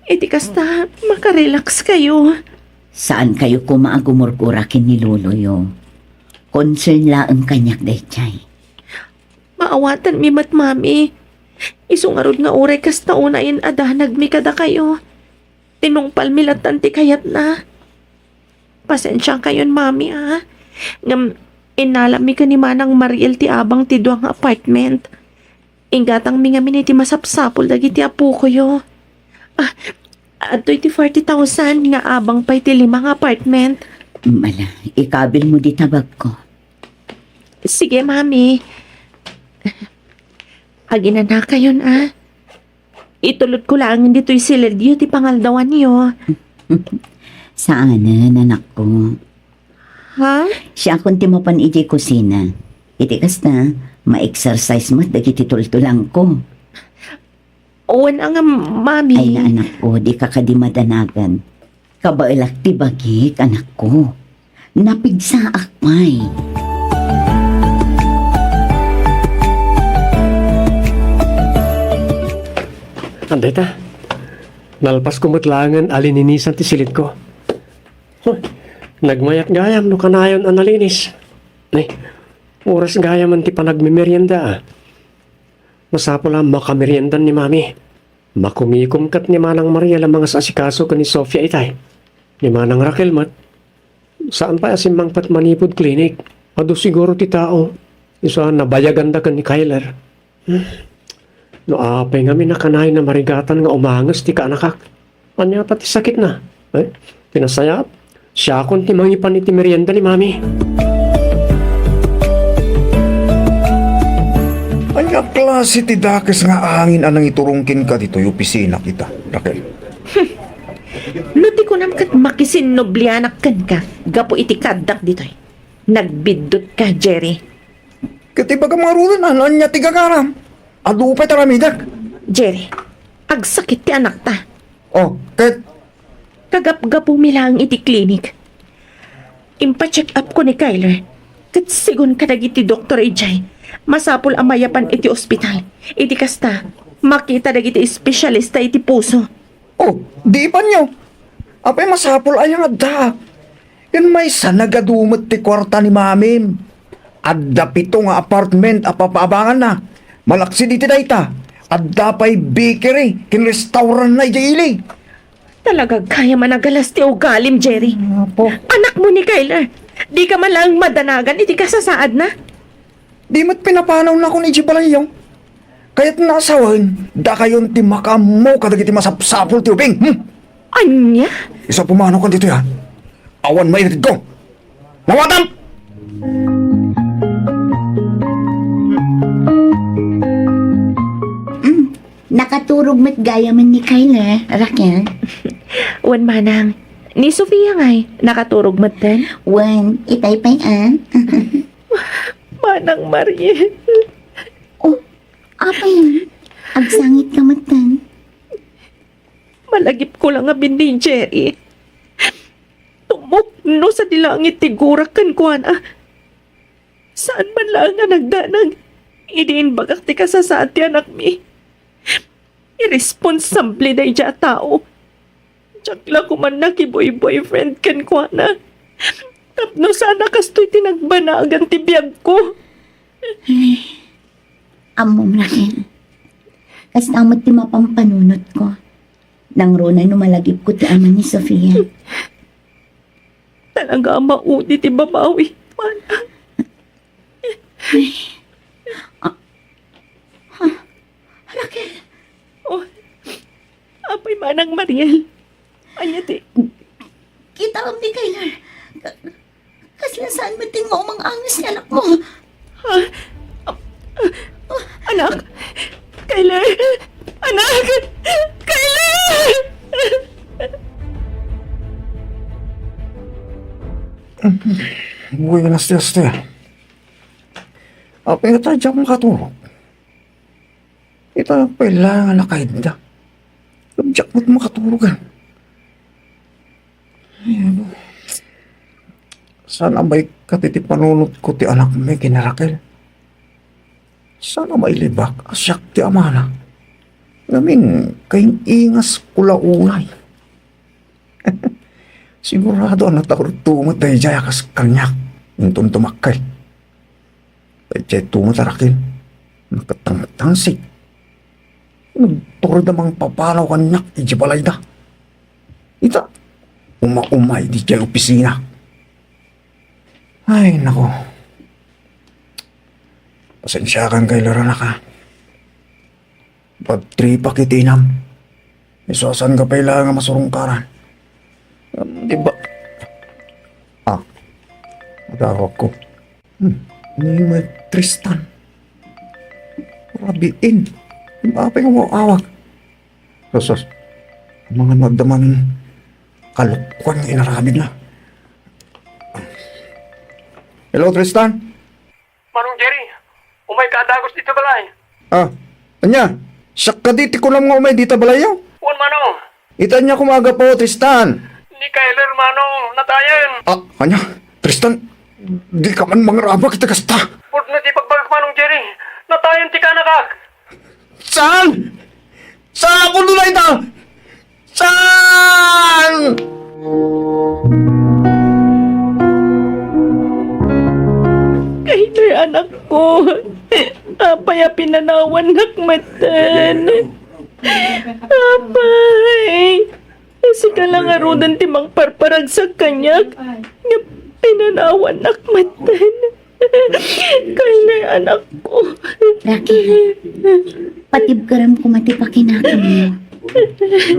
Iti kasta, makarelax kayo. Saan kayo koma a gumurgura ken ni Loloyo. Concern laeng kaniak daydiay. Maawatanmi met, Mami. Isu ngarud nga uray kasta unayen a danagmi kadakayo. Tinungpalmi lattan ti kayatna. Pasensiakayon, Mami, a. Ngem, innalammi ken ni Manang Mariel ti abang ti dua nga apartment. Inggatangmi ngamin iti masapsapul dagiti apokoyo. Ah, adtoy ti forty thousand nga abang pay ti lima nga apartment. Mala, ikabil mo di tabagko. Sige, Mami. Aginanakayon, a. Itulodko laeng ditoy silidyo ti pangaldawanyo. Saanen, anakko. Ha? Siakon ti mapan idiay kusina. Iti kasta, ma-exercise met dagiti tultulangko. Wen a nga, Mami. Ay, anakko, dika kadi madanagan. Kabaelak ti bagik, anakko. Napigsaak pay. Adda ita, nalpasko met laengen a lininisan ti silidko. Huh, nagmayat gayam no kanayon a nalinis. Ay, oras gayam ti panagmemerienda, a. Masapul a makameriendan ni Mami. Makumikom ket ni Manang Mariel a mangasasikaso ken ni Sofia itay. Ni Manang Raquel met, saan pay a simmangpet manipud klinik. Adu siguro ti tao. Isu a nabayaganda ken ni Kyler. Hmm. No apay ngamin a kanayon a marigatan nga umanges ti kaanakak. Ania ta ti sakitna? Eh, ti nasayaat, siakon ti mangipan iti merienda ni Mami. Ania klase ti dakes nga angin a nangiturong kenka ditoy opisina kita, Raquel? No ti kunam ket makisinnublianak kenka gapu iti kaaddak ditoy. Nagbiddutka, Jerry. Ket ibagam ngaruden, no ania ti gagaram? Adu pay ti aramidek. Jerry, agsakit ti anakta. Oh, ket? Kagapgapumi laeng iti klinik. Impa-check up ko ni Kyler. Ket sigun kadagiti doktor idiay, masapul a mayapan iti ospital. Iti kasta, makita dagiti espesyalista iti puso. Oh, di ipanyo. Apay masapul aya nga adda? Ken maysa nagadu met ti kuarta ni Mamim. Adda pito nga apartment a papaabanganna. Malaksid iti dayta, adda pay bakery ken restaurantna idiay ili. Talaga gayam a nagalas ti ugalim, Jerry. Apo. Anakmo ni Kyler. Dika man laeng madanagan iti kasasaadna. Di met pinapanawnakon idiay balayyo. Kayatna a sawen, dakayon ti makaammo kadagiti masapsapul ti ubing. Hmm? Ania? Isu a pumanaw ditoy, a. Awan maitedko. Nawatam! Mm, nakaturog met gayamen ni Kyler, Raquel. Wen, manang. Ni Sofia ngay, nakaturog metten? Wen, itay pay, a. Manang Mariel. Oh, apay, agsangitka metten? Malagipko la ngamin ni Jerry. Tumukno sadi langit ti gurak kenkuana. Saan man laeng a nagdanag idi imbagak ti kasasaad ti anakmi. Irresponsable daydiay a tao. Diak la koma nakiboy-boyfriend kenkuana. Tapno saan a kastoy ti nagbanagan ti biagko. Ay, ammom, Raquel. Kasta met ti mapampanunotko. Nangruna no malagipko ti ama ni Sofia. Talaga a maudi ti babawi, manang. Ay. Ah. Ha? Raquel! Oh, apay, manang Mariel? Ania ti? Kitaem ni Kyler. Ka-, kasla saan met ti nga umang-anges ti anakmo? Ha? Anak? Kyler! Anak! Kyler! Buenas, Teste. Apay nga ta diak makaturog? Ita pay la nga nakaidda. Ngem diak met makaturogan. Ay, ano? Saan a maikkat iti panunotko ti anakmi ken ni Raquel? Saan a mailibak a siak ti amana? Ngamin, kaing-ingasko la unay. Sigurado a nataudto met daydiay a kas kaniak inton dumakkel. Daydiay met a Raquel, nakatangtangsit. Nagtured a mangpapanaw kaniak idiay balayda. Ita, uma-umay idiay opisina. Ay, nako. Pasensiakan, Kyler, anak, a. Pagtripak iti inam. Isu a saan ka pay laeng a masurungkaran. Di ba? Ah, matawag ko. Hmm, ni Tristan. Rabiin. Apay nga awag? Sus, sus. Mga nagdaman kalokoan nga inaramid na. Hello, Tristan? Manong Jerry, umay ka a dagus dita balay. Ah, ania? Siak kadi ti kunam nga umay dita balayyo? Wen, Manong. Ita ania koma a gapu, Tristan? Ni Kyler, Manong, natayen. Ah, ania? Tristan, di ka man mangrabak iti kasta. Pudno ti pagbagak, Manong Jerry. Natayen ti kanakak. Saan? Saan a pudno dayta? Saan? Kyler, anakko. Apay a pinanawannak metten? Apay. Sika la ngaruden ti mangparparagsak kaniak, nga pinanawannak metten. Kyler, anakko. Raquel, patibkerem koma ti pakinakammo.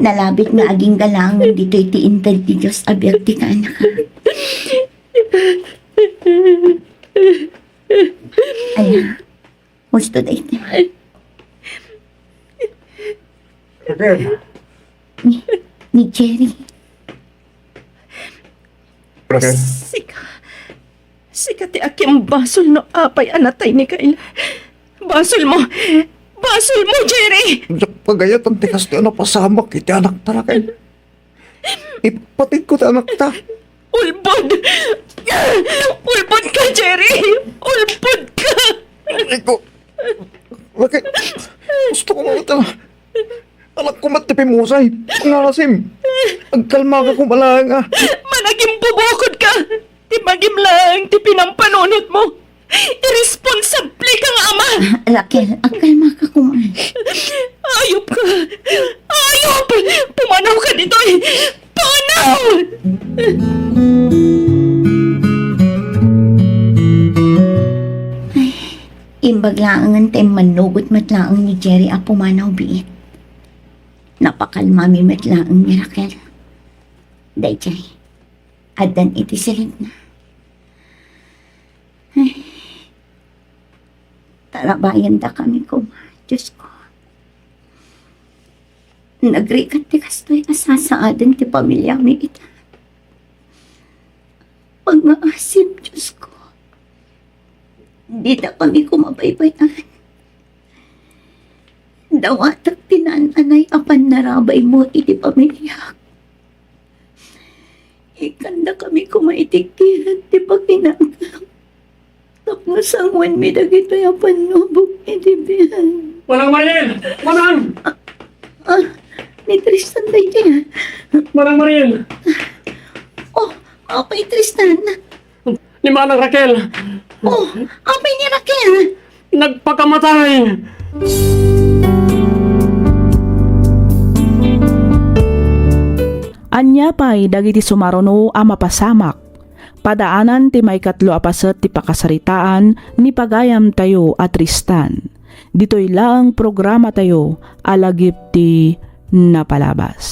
Nalabit nga agingga laeng ditoy ti inted ti Dios a biag ti kaanakak. Ala, husto dayta. Raquel. Ni, ni Jerry. Raquel. Sika, sika ti akimbasol no apay a natay ni Kyle. Basolmo! Basolmo, Jerry! Diak pagayatan ti kastoy a napasamak iti anakta, Raquel. Ipatidko ti anakta. Ulbod! Ulbod ka, Jerry! Ulbod ka! Aray ko. Raquel, gusto ko nga ita. Anak ko met ti pimusay. Pangasim. Agkalmaka koma laeng a. Managimbubukod ka! Ti magim laeng ti pinampanunotmo. Irresponsable ka nga ama! Ah, Raquel, agkalmaka koma. Ayop ka! Ayop! Pumanaw ka ditoy! Pumanaw! Ay, imbag laengen ta immannugot met laeng ni Jerry a pumanaw biit. Napakalmami met laeng ni Raquel. Daydiay, addan iti silingna. Ay, tarabayendakami koma, Diosko. Nagrigat ti kastoy a sasaaden ti pamiliami ita. Pangngaasim, Diosko. Didakami koma baybay-an. Dawatek ti naan-anay a pannarabaymo iti pamiliak. Ikkandakami koma iti kiat ti pakinakam tapno sanguenmi dagitoy a pannubok iti biag. Manang Mariel! Manang! Ah, ni Tristan daydiay. Manang Mariel! Oh, apay Tristan? Ni Manang Raquel. Oh, apay ni Raquel? Nagpakamatay. Ania pay dagiti sumaruno a mapasamak? Padaanan ti maikatlo a paset ti pakasaritaan ni pagayamtayo a Tristan. Ditoy laeng programatayo a Lagip ti Napalabas.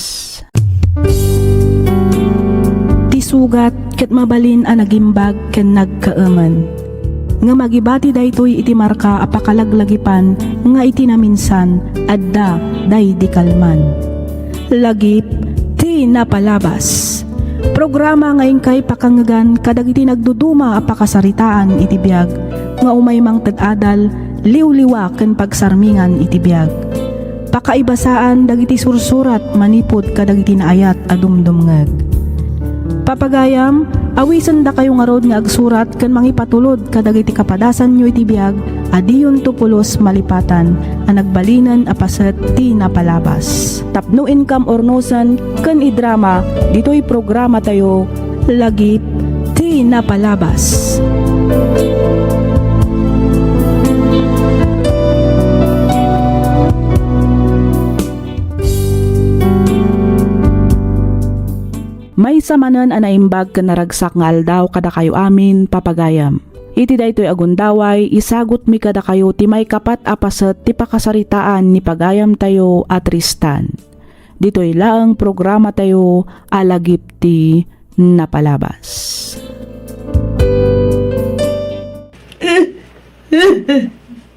Ti sugat ket mabalin a nagimbag ken nagkaemen. Ngem agibati daytoy iti marka a pakalaglagipan nga iti naminsan adda daydi kalman. Lagip ti Napalabas. Programa nga inkay pakangngegan kadagiti nagduduma a pakasaritaan iti biag nga umay mangted adal, liwliwa ken pagsarmingan iti biag. Pakaibasaan dagiti sursurat manipud kadagiti naayat a dumdumngeg. Papagayam, awisendakayo ngarud nga agsurat ken mangipatulod kadagiti kapadasanyo iti biag a diyonto pulos malipatan a nagbalinen a paset ti napalabas. Tapno inkam urnosen ken idrama ditoy programatayo, Lagip ti Napalabas. Maysa manen a naimbag ken naragsak nga aldaw kadakayo amin, papagayam. Iti daytoy a gundaway, isagutmi kadakayo ti maikapat a paset ti pakasaritaan ni pagayamtayo a Tristan. Ditoy laeng programatayo a Lagip ti Napalabas.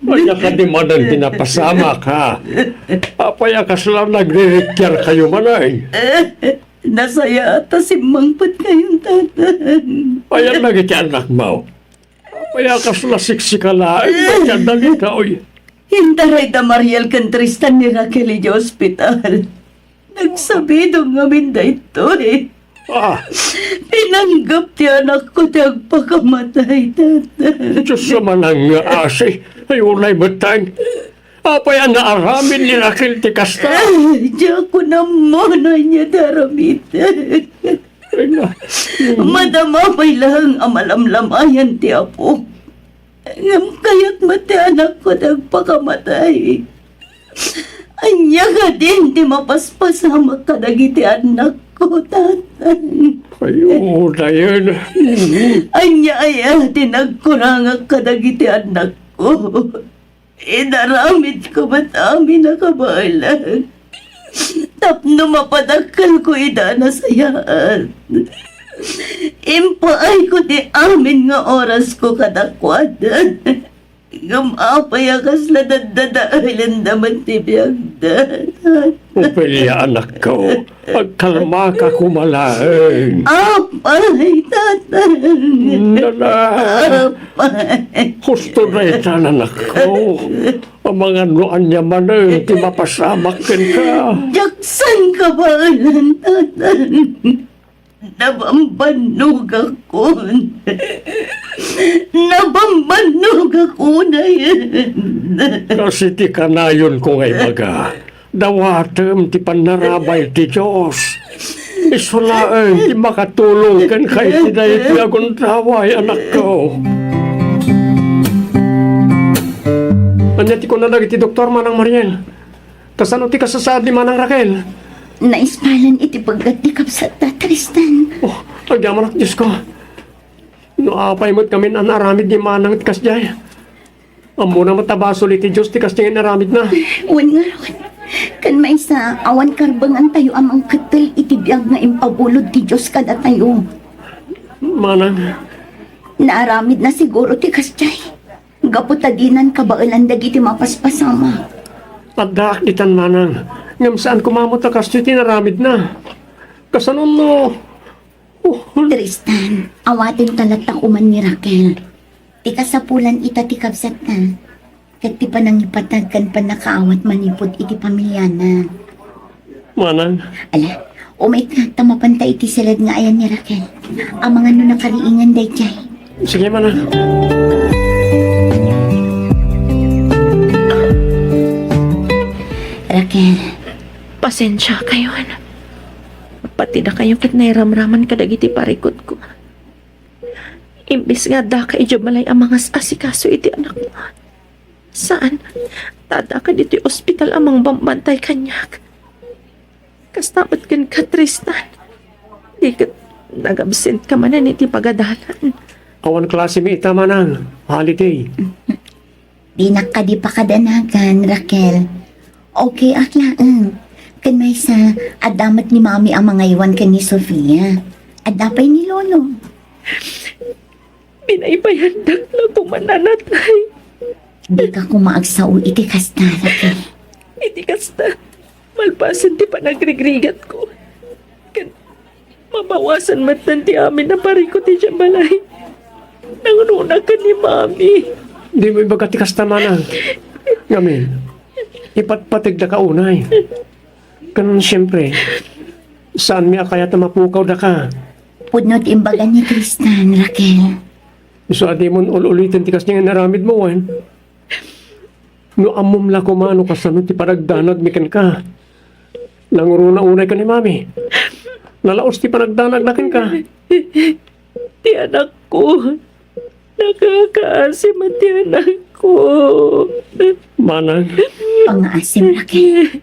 Ania kadi manen ti napasamak, ha? Apay a kasla nagririkkiarkayo manen? Nasayaat ta simmangpetkayon, Tatang. Ayan dagiti annakmo. Apay a kasla siksika laeng ti adda ditoy? Intaray da Mariel ken Tristan ni Raquel idiay ospital. Nagsabidong ngamin daytoy. Ah. Pinanggep ti anakko ti agpakamatay, Tatang. Diyos a manangngaasi, ay unay metten. Apay a naaramid ni Raquel ti kasta? Ay, diak ammo no ania ti aramiden. Ay, na. Madama pay laeng a malamlamayan ti Apo. Ngem kayat met ti anakko ti agpakamatay. Ania kadin ti mapaspasamak kadagiti annakko, Tatang? Ay, oo, dayen. Ania aya ti nagkurangak kadagiti annakko? Inaramidko met amin a kabaelan tapno mapadakkelko ida a nasayaat. Impaayko ti amin nga orasko kadakuada. Ngem apay a kasla daddadaelenda met ti biagda? Ofelia, anakko, agkalmaka koma laeng. Apay, Tatang. Nana. Apay. Husto daytan, anakko. Amangan no ania manen ti mapasamak kenka. Diak saan kabaelan, Tatang. Nabambannogakon. Nabambannogak unayen. Kas iti kanayonko nga ibaga, dawatem ti pannarabay ti Dios. Isu laeng ti makatulong kenka iti daytoy a gundaway, anakko. Ania ti kuna dagiti doktor, Manang Mariel? Kasano ti kasasaad ni Manang Raquel? Naispalan iti pegget ti kabsatta, Tristan. Oh, agyamanak, Diosko. No apay met ngamin a naaramid ni Manang ti kasdiay? Ammona met a basol iti Dios ti kasdiay nga inaramidna. Wen ngarud, ken maysa, awan karbengantayo a mangkettel iti biag nga impabulod ti Dios kadatayo. Manang. Naaramidna siguro ti kasdiay. Gapu ta dinan kabaelan dagiti mapaspasamak. Addaak ditan, Manang. Ngem saan koma met a kastoy ti inaramidna. Kasano no? Oh. Tristan, awatenta latta koma ni Raquel. Ti kasapulan ita ti kabsatta, ket ti panangipatag ken pannakaawat manipud iti pamiliana. Manang. Ala, umayka ta mapanta iti sirad nga ayan ni Raquel. Amangan no nakariingan daydiay. Sige, Manang. Raquel. Pasensiakayon. Pati dakayo ket nairamraman kadagiti parikutko. Imbes nga addaka idiay balay a mangas-asikaso iti anakmo. Saan, ta addaka ditoy ospital a mangbambantay kaniak. Kasta met kenka, Tristan. Di ket nagabsentka manen iti pagadalan. Awan klasemi ita, Manang. Holiday. Dinak kadi pakadanagan, Raquel. Okay ak laeng. Ken maysa, adda met ni Mami a mangaywan ken ni Sofia. Adda pay ni Lolo. Binaybayandak la koma, nanatay. Dika koma agsao iti kasta, Raquel. Iti kasta, malpasen ti panagrigrigatko ken mabawasan metten ti amin a parikut idiay balay, nangruna ken ni Mami. Dimo ibaga ti kasta, Manang. Ngamin, ipatpategdaka unay. Ken siempre, saanmi a kayat a mapukaw daka. Pudno ti imbaga ni Tristan, Raquel. Isu a dimon ul-uliten ti kasdiay nga inaramidmo, wen? No ammom la koma no kasano ti panagdanagmi kenka. Nanguruna unay ken ni Mami. Nalaos ti panagdanagna kenka. Ti anakko. Nakakaasi met ti anakko. Manang. Pangngaasim, Raquel.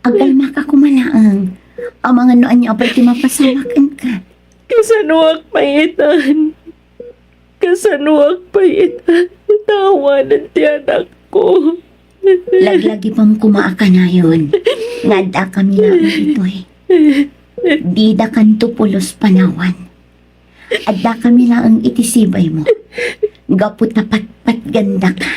Agkalmaka koma laeng. Amangan no ania pay ti mapasamak kenka. Kasanoak pay itan? Nasanuak pay ita, ta awanen ti anakko. Laglagipem koma a kanayon nga addakami laeng ditoy. Didakanto pulos panawan. Addakami laeng iti sibaymo. Gapu ta patpatgandaka.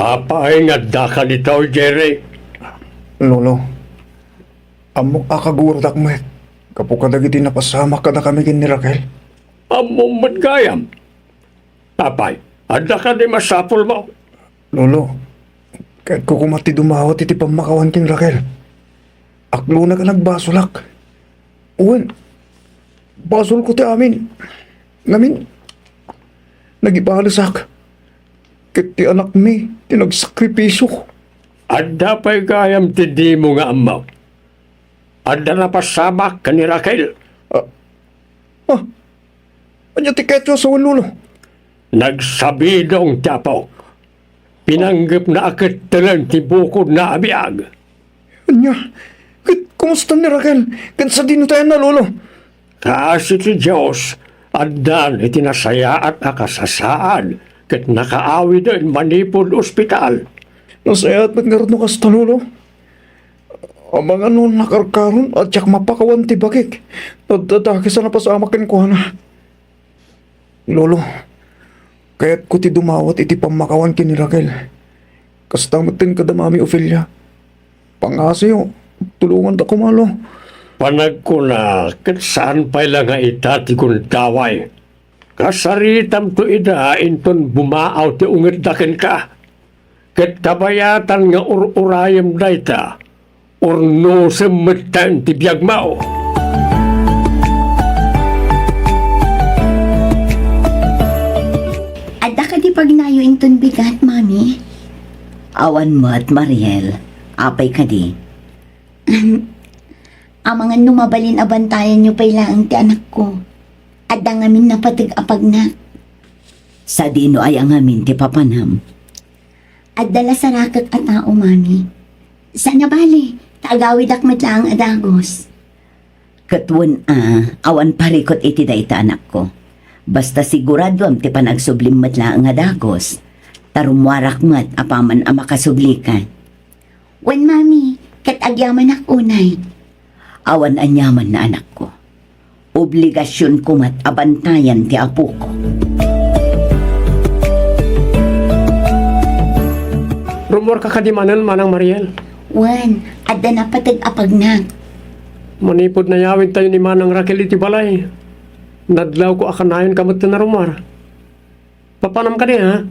Apay nga addaka ditoy, Jerry? Lolo, ammok a kagurodak met gapu kadagiti napasamak kadakami ken ni Raquel. Ammom met gayam. Apay, adda kadi masapulmo? Lolo, kayatko koma ti dumawat iti pammakawan ken Raquel. Aklonak a nagbasolak. Wen, basolko ti amin. Ngamin, nagibalesak. Ket ti anakmi ti nagsakripisio. Adda pay gayam ti dimo nga ammo. Adda napasamak ken ni Raquel. Ah, ah, ania ti kayatyo a sawen, Lolo? Nagsabidong ti apok. Pinanggepna a kettelen ti bukodna a biag. Ania? Ket kumusta ni Raquel? Ket sadino ti ayanna, Lolo? Kaasi ti Dios, addan iti nasayaat a kasasaad, ket nakaawiden manipud ospital. Nasayaat met ngarud no kasta, Lolo. Amangan no nakarkaron a diak mapakawan ti bakik. Nadadakes a napasamak kenkuana. Lolo, kayatko ti dumawat iti pammakawan ken ni Raquel. Kasta metten kada Mami Ofelia. Pangngasiyo, tulonganta koma, Lo. Panagkuna, ket saan pay la nga ita ti gundaway. Kasaritamto ida inton bumaaw ti ungetda kenka. Ket kabayatan nga ur-urayem dayta, urnosem metten ti biagmo. Adda kadi pagnayo inton bigat, Mami? Awan met, Mariel. Apay kadi? Amangan no mabalin a bantayanyo pay laeng ti anakko. Adda ngamin napateg a pagnak. Sadino aya ngamin ti papanam? Adda la sarakek a tao, Mami. Saan a bale, ta agawidak met laeng a dagus. Ket wen a, awan parikut iti dayta, anakko. Basta siguraduem ti panagsublim met laeng a dagus, ta rummuarak met apaman a makasublika. Wen, Mami, ket agyamanak unay. Awan aniamanna, anakko. Obligasionko met a bantayan ti apoko. Rummuarka kadi manen, Manang Mariel? Wen, adda napateg a pagnak. Manipud nayawidtayo ni Manang Raquel iti balay, nadlawko a kanayonka metten a rummuar. Papanam kadi, ha?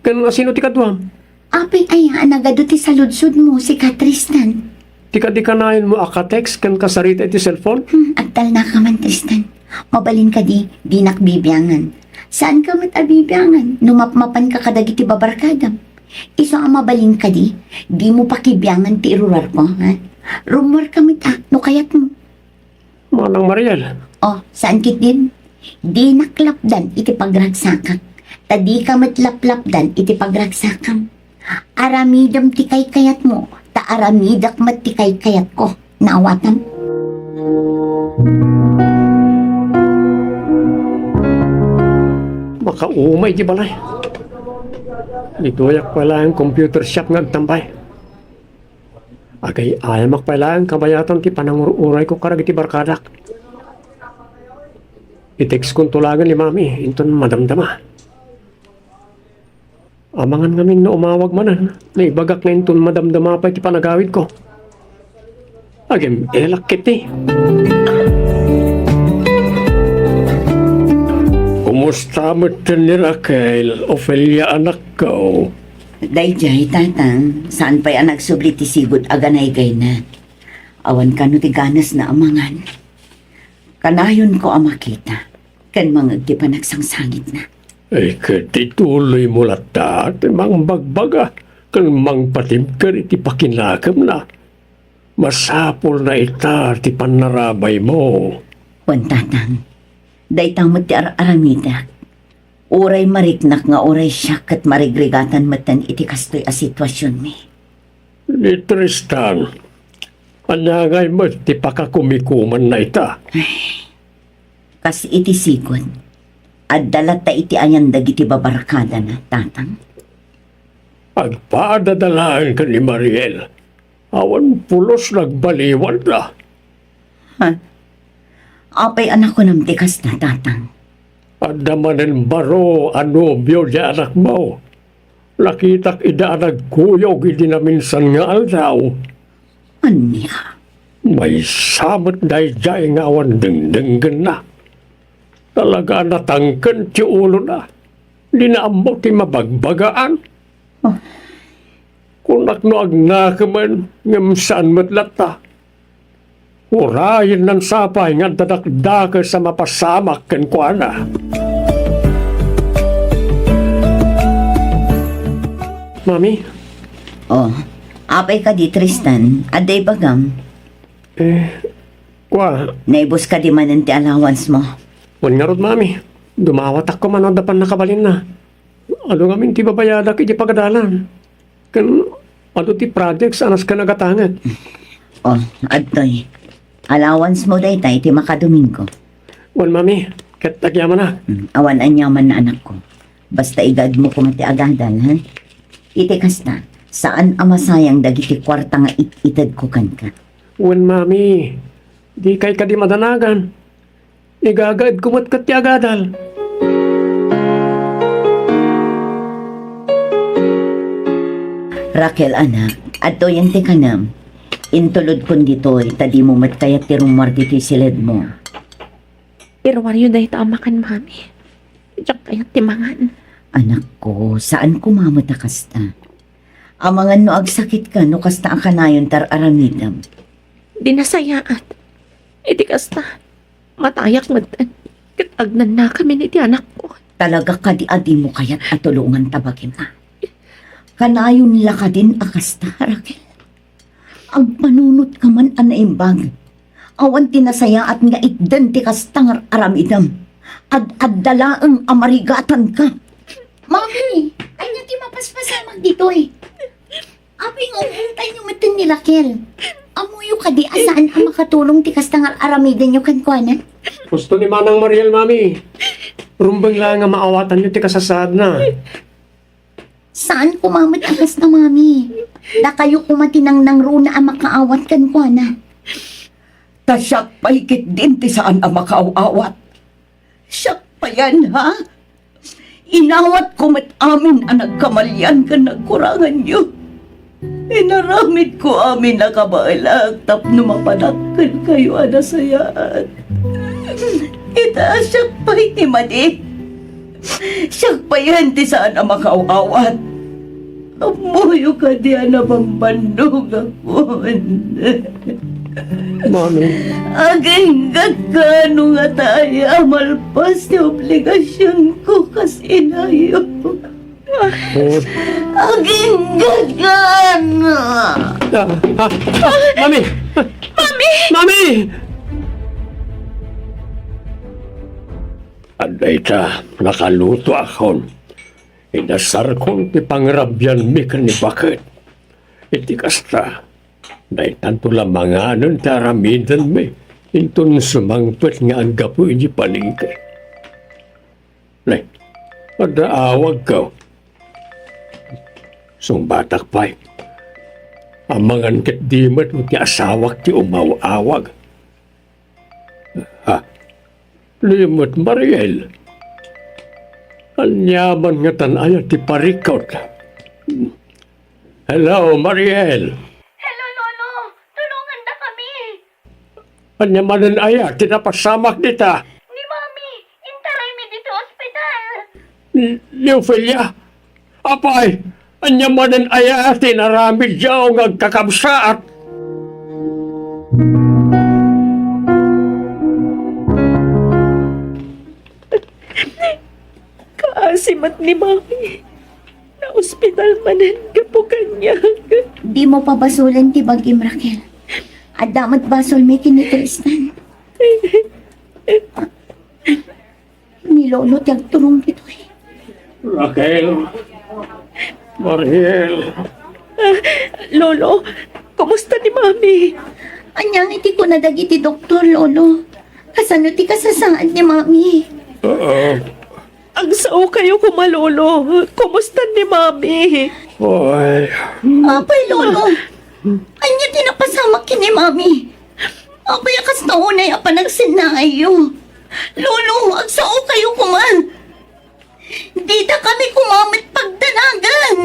Ken asino ti kaduam? Apay aya a nagadu ti saludsodmo, sika, Tristan? Ti kadi kanayonmo a ka-text ken kasarita iti cellphone? Hmm, agtalnaka man, Tristan. Mabalin kadi, dinak bibiangan. Saanka met a bibiangan no mapmapanka kadagiti babarkadam. Isu a mabalin kadi, dimo pakibiangan ti irurarko, ha? Rummuarka met, a, no kayatmo. Manang Mariel. O, saan ketdin? Dinak lapdan iti pagragsakak, ta dika met laplapdan iti pagragsakam. Aramidem ti kaykayatmo, ta aramidek met ti kaykayatko. Naawatam? Makaumay ti balay. Ditoyak pay laeng computer shop nga agtambay. Agay-ayamak pay laeng kabayatan ti panangur-urayko kadagiti barkadak. I-textkonto laeng ni Mami inton madamdama. Amangan ngamin no umawag manen, naibagak nga inton madamdama pay ti panagawidko. Agem-elak ketdi. Kumusta metten ni Raquel, Ofelia, anakko? Daydiay, Tatang, saan pay a nagsubli ti sigud a ganaygayna. Awan kano ti ganasna a mangan. Kanayonko a makita ken mangngeg ti panagsangsangitna. Ay, ket ituloymo latta ti mangbagbaga ken mangpatibker iti pakinakemna. Masapulna ita ti pannarabaymo. Wen, Tatang, dayta met ti ar-aramidek. Uray mariknak nga uray siak ket marigrigatan metten iti kastoy a situasionmi. Ni Tristan, ania ngay met ti pakakumikumanna ita? Kas iti sigud, adda latta iti ayan dagiti babarkadana, Tatang. Agpadada laeng ken ni Mariel. Awan pulos nagbaliwanda. Ha? Apay a nakunam ti kasta, Tatang? Adda manen baro a nobio di anakmo. Nakitak ida a nagkuyog idi naminsan nga aldaw. Ania? Maysa met daydiay nga awan dengdenggenna. Talaga a natangken ti ulona. Dina ammo ti mabagbagaan. Oh. Kunak no agnakemen, ngem saan met latta. Urayennan sapay nga adda dakdakes a mapasamak kenkuana. Mami? Oh, apay kadi, Tristan? Adda ibagam? Eh, kua. Naibus kadi manen ti allowance mo? Wen ngarud, Mami. Dumawatak koma no adda pannakabalinna. Adu ngamin ti babayadak iti pagadalan. Ken adu ti projects a nasken a gatanget. Oh, adtoy. Allowance mo dayta iti makadomingo. Wen, Mami, ket agyamanak. Mm, awan aniaman, anakko. Basta igaedmo koma ti agadal, ha? Iti kasta, saan a masayang dagiti kuarta nga it-itedko kenka. Wen, Mami, dikay kadi madanagan. Igagaedko met ket ti agadal. Raquel, anak, adtoyen ti kanem. Intulodkon ditoy, ta dimo met kayat ti rummuar ditoy siledmo. Iruaryo dayta a makan, Mami. Diak kayat ti mangan. Anakko, saan koma met a kasta. Amangan no agsakitka no kasta a kanayon ti ar-aramidem. Di nasayaat. Iti kasta, matayak metten. Ket agnannakamin iti anakko. Talaga kadi a dimo kayat a tulongan ta bagim a? Kanayon la kadin a kasta, Raquel? Agpanunotka man a naimbag. Awan ti nasayaat nga itden ti kasta nga ar-aramidem. Ad-adda laeng a marigatanka. Mami, ania ti mapaspasamak ditoy? Apay nga umbongtanyo metten ni Raquel? Ammoyo kadi a saan a makatulong ti kasta nga ar-aramidenyo kenkuana? Husto ni Manang Mariel, Mami. Rumbeng laeng nga maawatanyo ti kasasaadna. Saan koma met a kasta, Mami. Dakayo koma ti nangnangruna a makaawat kenkuana. Ta siak pay ketdin ti saan a makaaw-awat. Siak payen, ha? Inawatko met amin a nagkamalian ken nagkuranganyo. Inaramidko amin a kabaelak tapno mapadakkelkayo a nasayaat. Ita, siak pay ti madi. Siak payen ti saan a makaaw-awat. Ammoyo kadi a nabambannogakon? Mami. Aginggatka no ngata aya a malpas ti obligasionko kas inayo. Oh. Aginggatka! Ah, ah, ah, Mami! Mami! Mami! Adda ita, nakalutoakon. Inasarkon ti pangrabianmi ken ni baket. Iti kasta, daytanto la manganen ti aramidenmi, inton sumangpet nga aggapu iti palengke. Ne, adda awagko. Sungbatak pay. Amangan ketdi met no ti asawak ti umaw-awag. Ha? Ni met Mariel. Aniaman ngatan aya ti parikut? Hello, Mariel. Hello, Lolo. Tulongandakami. Ania manen aya ti napasamak dita? Ni Mami, intaraymi ditoy ospital. Ni, ni Ofelia? Apay, ania manen aya ti inaramidyo nga agkakabsaat? Kas Ni Mami, naospital manen gapu kaniak. Dimo pabasolen ti bagim, Raquel. Adda met basolmi ken ni Tristan. Ni Lolo ti agturong ditoy. Raquel. Mariel. Ah, Lolo, kumusta ni Mami? Ania nga iti kuna dagiti doktor, Lolo? Kasano ti kasasaad ni Mami? Ah, Agsaokayo koma, Lolo. Kumusta ni Mami? Ay. Apay, Lolo. Ania ti napasamak ken ni Mami? Apay a kasta unay a panagsennaayyo? Lolo, agsaokayo koma. Dita kami koma met pagdanagan.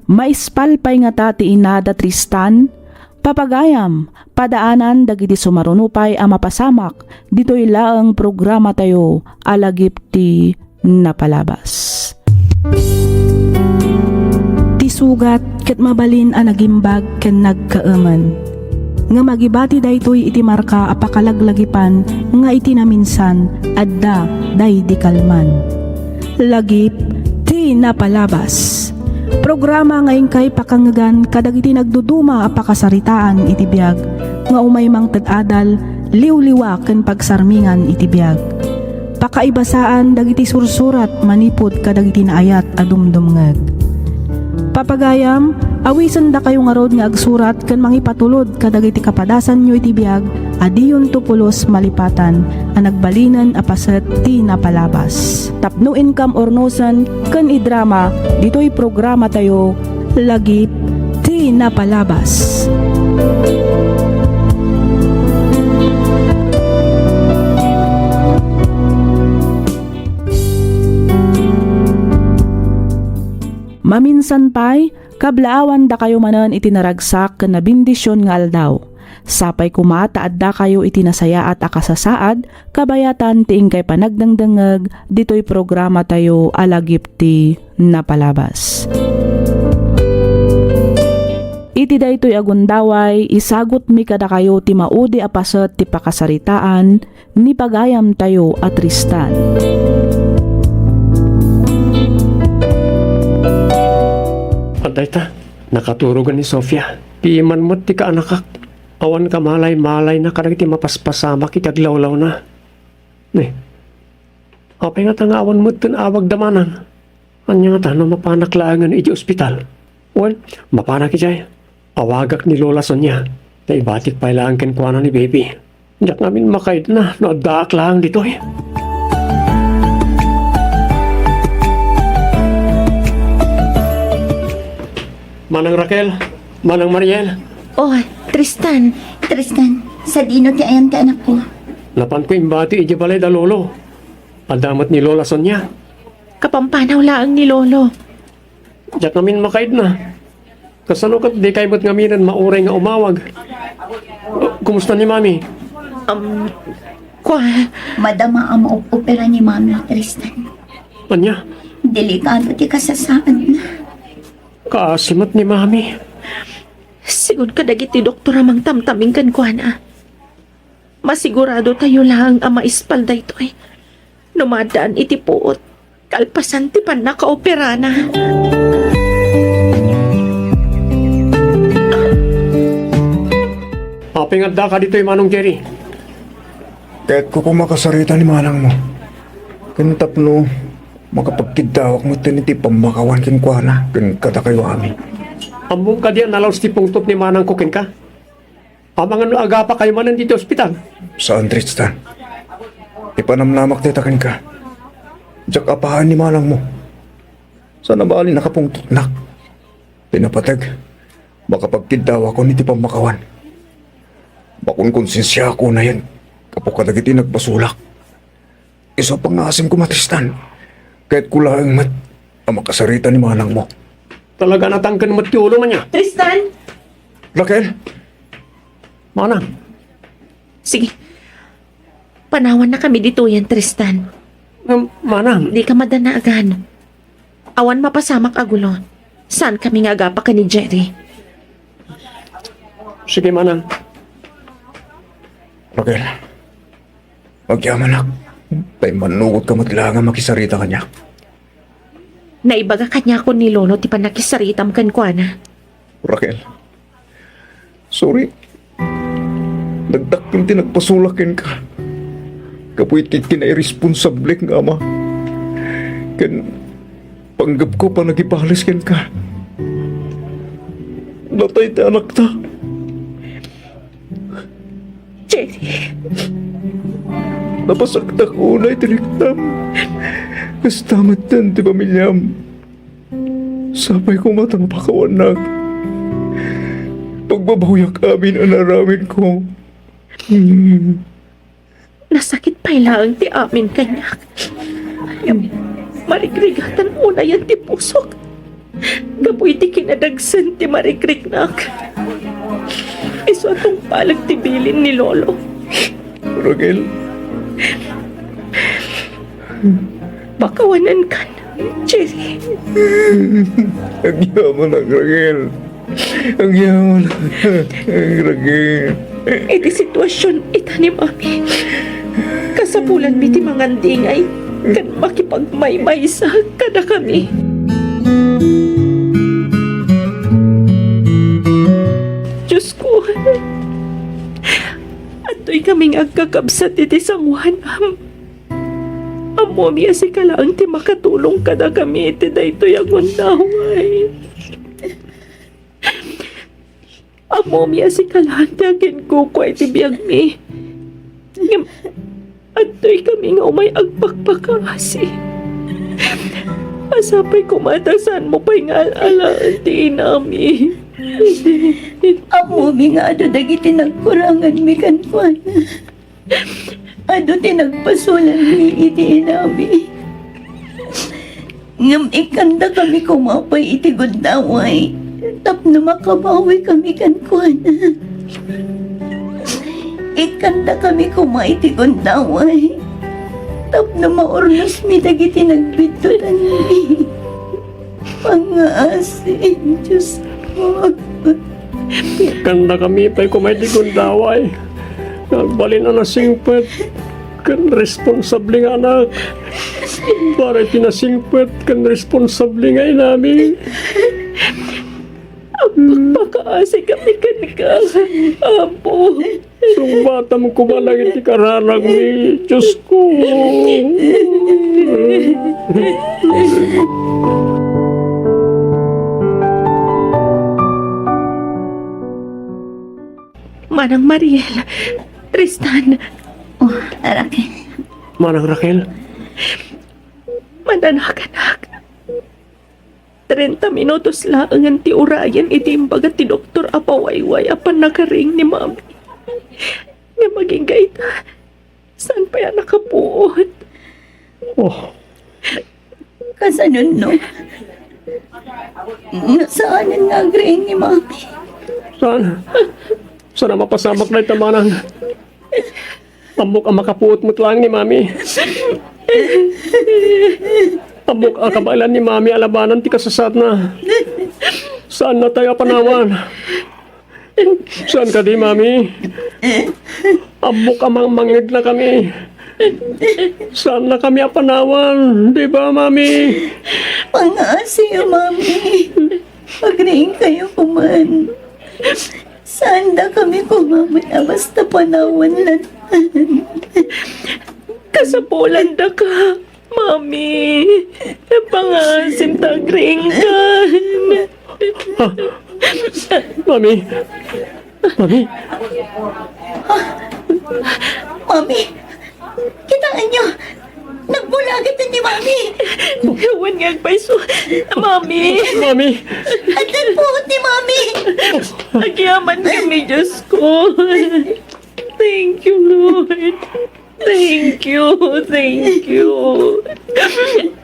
Maispal pay ngata ti inada Tristan? Papagayam, padaanan dagiti sumaruno pay a mapasamak ditoy laeng programatayo a Lagip ti Napalabas. Ti sugat ket mabalin a nagimbag ken nagkaemen. Ngem agibati daytoy iti marka a pakalaglagipan nga iti naminsan, adda daydi kalman. Lagip ti Napalabas. Programa nga inkay pakangngegan kadagiti nagduduma a pakasaritaan iti biag nga umay mangted adal, liwliwa ken pagsarmingan iti biag. Pakaibasaan dagiti sursurat manipud kadagiti naayat a dumdumngeg. Papagayam, awisendakayo ngarud nga agsurat ken mangipatulod kadagiti kapadasanyo iti biag a diyonto pulos malipatan a nagbalinen a paset ti napalabas. Tapno inkam urnosen ken idrama ditoy programatayo, Lagip ti Napalabas. Maminsan pay, kablaawandakayo manen iti naragsak ken nabendisyon nga aldaw. Sapay koma ta addakayo iti nasayaat a kasasaad kabayatan ti inkay panagdengdengngeg ditoy programatayo a Lagip ti Napalabas. Iti daytoy a gundaway, isagutmi kadakayo ti maudi a paset ti pakasaritaan ni pagayamtayo a Tristan. Adda ita, nakaturogen ni Sofia. Piman met ti kaanakak. Awan kamalay-malayna kadagiti mapaspasamak iti aglawlawna. Ne, apay ngata nga awan metten awagda manang? Ania ngata no mapanak laengen iti ospital? Wen, mapanak idiay. Awagak ni Lola Sonia, ta ibatik pay laeng kenkuana ni Baby. Diak ngamin makaidna no addaak laeng ditoy. Manang Raquel, Manang Mariel. Oh, Tristan. Tristan, sadino ti ayan ti anakko? Napanko imbati idiay balay da Lolo. Adda met ni Lola Sonia. Kapampanaw laeng ni Lolo. Diak ngamin makaidna. Kasano ket dikay met ngaminen mauray nga umawag? Kumusta ni Mami? Um, kua- Madama a maop-opera ni Mami, Tristan. Ania? Delikado ti kasasaadna. Kaasi met ni Mami. Sigun kadagiti doktor a mangtamtaming kenkuana. Masiguradotayo laeng a maispal daytoy. No maaddaan iti puot, kalpasan ti pannakaoperana. Apay nga addaka ditoy, Manong Jerry? Kayatko koma kasarita ni manangmo. Ken tapno makapagkiddawak met iti pammakawan kenkuana ken kadakayo amin. Ammom kadi a nalaus ti pungtot ni manangko kenka? Amangan no agapakayo manen ditoy ospital? Saan, Tristan. Ipanamnamak dayta kenka. Diak apaen ni manangmo. Saan a bali nakapungtotnak. Pinapateg, makapagkiddawakon iti pammakawan. Makonkonsensiaak unayen gapu kadagiti nagbasolak. Isu a pangngaasim koma, Tristan. Kayatko laeng met a makasarita ni manangmo. Talaga natangken met ti ulo, ania? Tristan! Raquel! Manang. Sige. Panawannakami ditoyen, Tristan. Ngem, manang. Dika madanagan. Awan mapasamak a gulo. Saankami nga agapa ken ni Jerry. Sige, manang. Raquel, Agyamanak, ta immannugotka met laeng a makisarita kaniak. Naibaga kaniakon ni Lolo ti pannakisaritam kenkuana. Raquel, sorry. Nagdakkel ti nagpasulak kenka gapu iti kinairresponsablek nga ama. Ken panggepko a pannakibales kenka. Natay ti anakta. Jerry. Napasaktak unay ti riknam. Kasta metten ti pamiliam. Sapay koma ta mapakawannak. Pagbabawiak amin a naaramidko. Nasakit pay laeng ti amin kaniak. Ngem marigrigatan unayen ti pusok gapu iti kinadagsen ti marigrignak. Isu a tungpalek ti bilin ni Lolo. Raquel. Pakawanenkan, Jerry. Agyamanak, Raquel. Agyamanak, Raquel. Iti situasion ita ni Mami, kasapulanmi ti mangandingay ken makipagmaymaysa kadakami. Diosko, adtoy kami nga agkakabsat iti sangoanam. Ammomi a sika laeng ti makatulong kadakami iti daytoy a gundaway. Ammomi a sika laeng ti aginkukua iti biagmi. Ngem adtoy kami nga umay agpakpakaasi. Sapay koma ta saanmo pay nga al-alaen ti inami. Ammomi nga adu dagiti nagkuranganmi kenkuana. Adu ti nagpasulanmi iti inami. Ngem ikkandakami koma pay iti gundaway tapno makabawikami kenkuana. Ikkandakami koma iti gundaway tapno maurnosmi dagiti nagbiddutanmi. Pangaasi, Diosko. Kandakami pay koma iti gundaway nga agbalin a nasingpet ken responsable nga anak. Para iti nasingpet ken responsable nga inami. Agpakpakaasi kami kenka, Apo. Sungbatam koma dagiti karanagmi, Diosko. Manang Mariel, Tristan. Oh, Raquel. Manang Raquel. Mananakanak. Trenta minutos laengen ti urayen iti imbaga ti doktor a pawayway a pannakariing ni Mami. Ngem agingga ita, saan pay a nakapuot. Oh. Kasanonno? No saanen nga agriing ni Mami? Saan? Saan a mapasamak dayta, manang? Ammok a makapuot met laeng ni Mami. Ammok a kabaelan ni Mami a labanan ti kasasaadna. Saannatayo a panawan. Saan kadi, Mami? Ammok a mangmangngegna kami. Saannakami a panawan, di ba, Mami? Pangaasiyo, Mami. Agriingkayo koman. Saandakami koma met a basta panawan latta. Kasapulandaka, Mami. Pangaasim ta agriingkan. Ah, Mami. Mami. Mami. Kitaenyo, nagbulaget ni Mami. Awan nga agpayso. Mami. Mami. Addan puot ni Mami. Agyamankami, Diosko. Thank you, Lord. Thank you, thank you.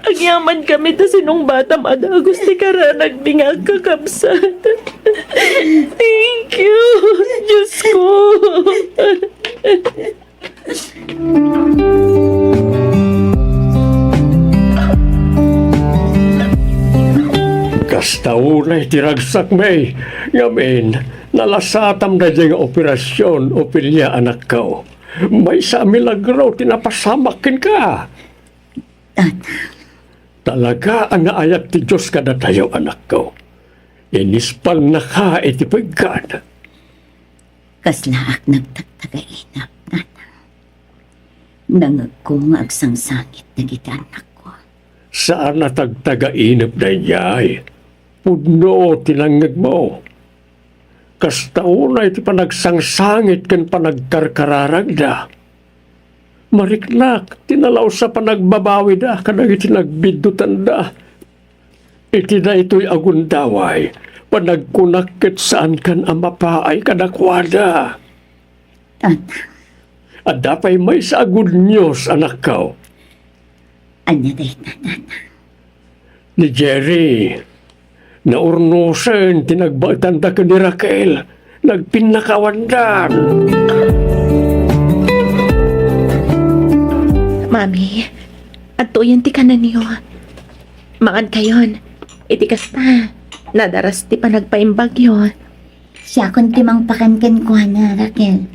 Agyamankami ta sinungbatam a dagus ti karanagmi nga agkakabsat. Thank you, Diosko. Kasta unay ti ragsakmi, ngamin, nalasatam daydiay nga operasion, Ofelia, anakko. Maysa a milagro ti napasamak kenka. Tatang. Talaga a naayat ti Dios kadatayo, anakko. Inispalnaka iti peggad. Kaslaak nagtagtagainep, Tatang. Nangegko nga agsangsangit dagiti annakko. Saan a tagtagainep daydiay. Pudno ti nangngegmo. Kasta unay ti panagsangsangit ken panagkarkararagda. Mariknak ti nalaus a panagbabawida kadagiti nagbiddutanda. Iti daytoy a gundaway, panagkunak ket saankan a mapaay kadakuada. Tatang. Adda pay maysa a good news, anakko. Ania dayta, Tatang? Ni Jerry, naurnosen ti nagbaetanda ken ni Raquel. Nagpinnakawandan. Mami, adtoyen ti kanenyo. Mangankayon. Iti kasta, nadaras ti panagpaimbagyo. Siakon ti mangpakan kenkuana, Raquel.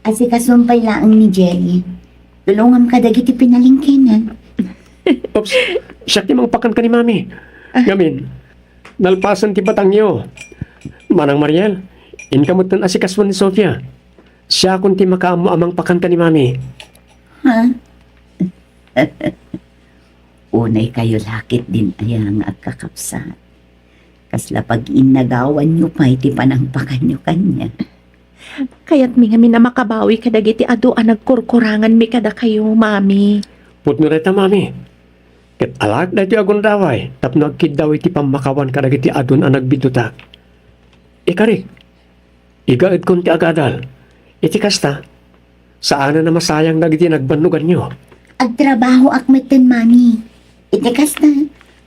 Asikasuem pay laeng ni Jerry. Tulongam kadagiti pinalengkena. Oops, siak ti mangpakan ken ni Mami. Ah. Ngamin, nalpasen ti batangyo. Manang Mariel, inka metten asikasuen ni Sofia. Siakon ti makaammo a mangpakan ken ni Mami. Ha? Unay kayo la ketdin aya nga agkakabsat. Kasla pag-innagawanyo pay ti panangpakanyo kaniak. Kayatmi ngamin a makabawi kadagiti adu a nagkurkuranganmi kadakayo, Mami. Pudno dayta, Mami. Ket alaek daytoy a gundaway tapno agkiddaw iti pammakawan kadagiti adun a nagbiddutak. Ikarik, igaedkon ti agadal. Iti kasta, saanen a masayang dagiti nagbannoganyo. Agtrabahoak metten, Mami. Iti kasta,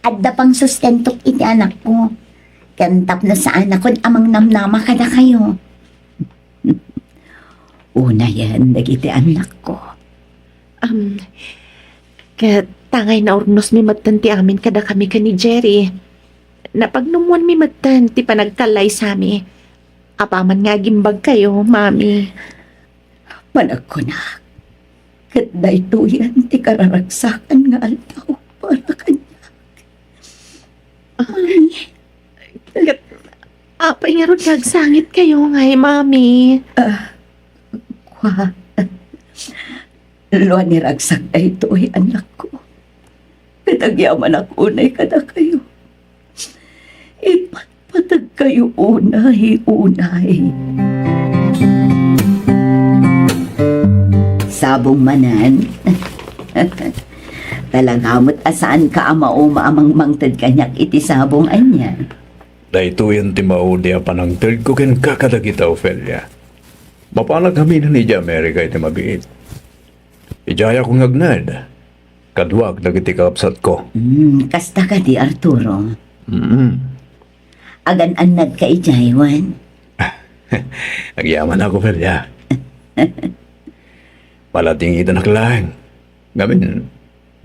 adda pangsustentok iti anakko. Ken tapno saanakon a mangnamnama kadakayo. Unayen dagiti annakko. Am, ket tangay naurnosmi metten ti amin kadakami ken ni Jerry. Napagnummuanmi metten ti panagkallaysami. Apaman nga agimbagkayo, Mami. Panagkunak, ket daytoyen ti kararagsakan nga aldaw para kaniak. Mami. Ket apay ngarud nga agsangitkayo ngay, Mami? Ah, kua. Lua ni ragsak daytoy, anakko. Ket agyamanak unay kadakayo. Ipatpategkayo unay, unay. Sabong manen? Talaga met a saanka a mauma a mangmangted kaniak iti sabong ania? Daytoyen ti maudi a panangtedko kenka kadagita, Ofelia. Mapanak amin idiay Amerika iti mabiit. Idiayakon nga agnaed. Kaduak dagiti kakabsatko. Hmm, kasta kadi, Arturo? Mm. Agan-annadka idiay, wen? Agyamanak, Ofelia. Malatingidanak laeng. Ngamin,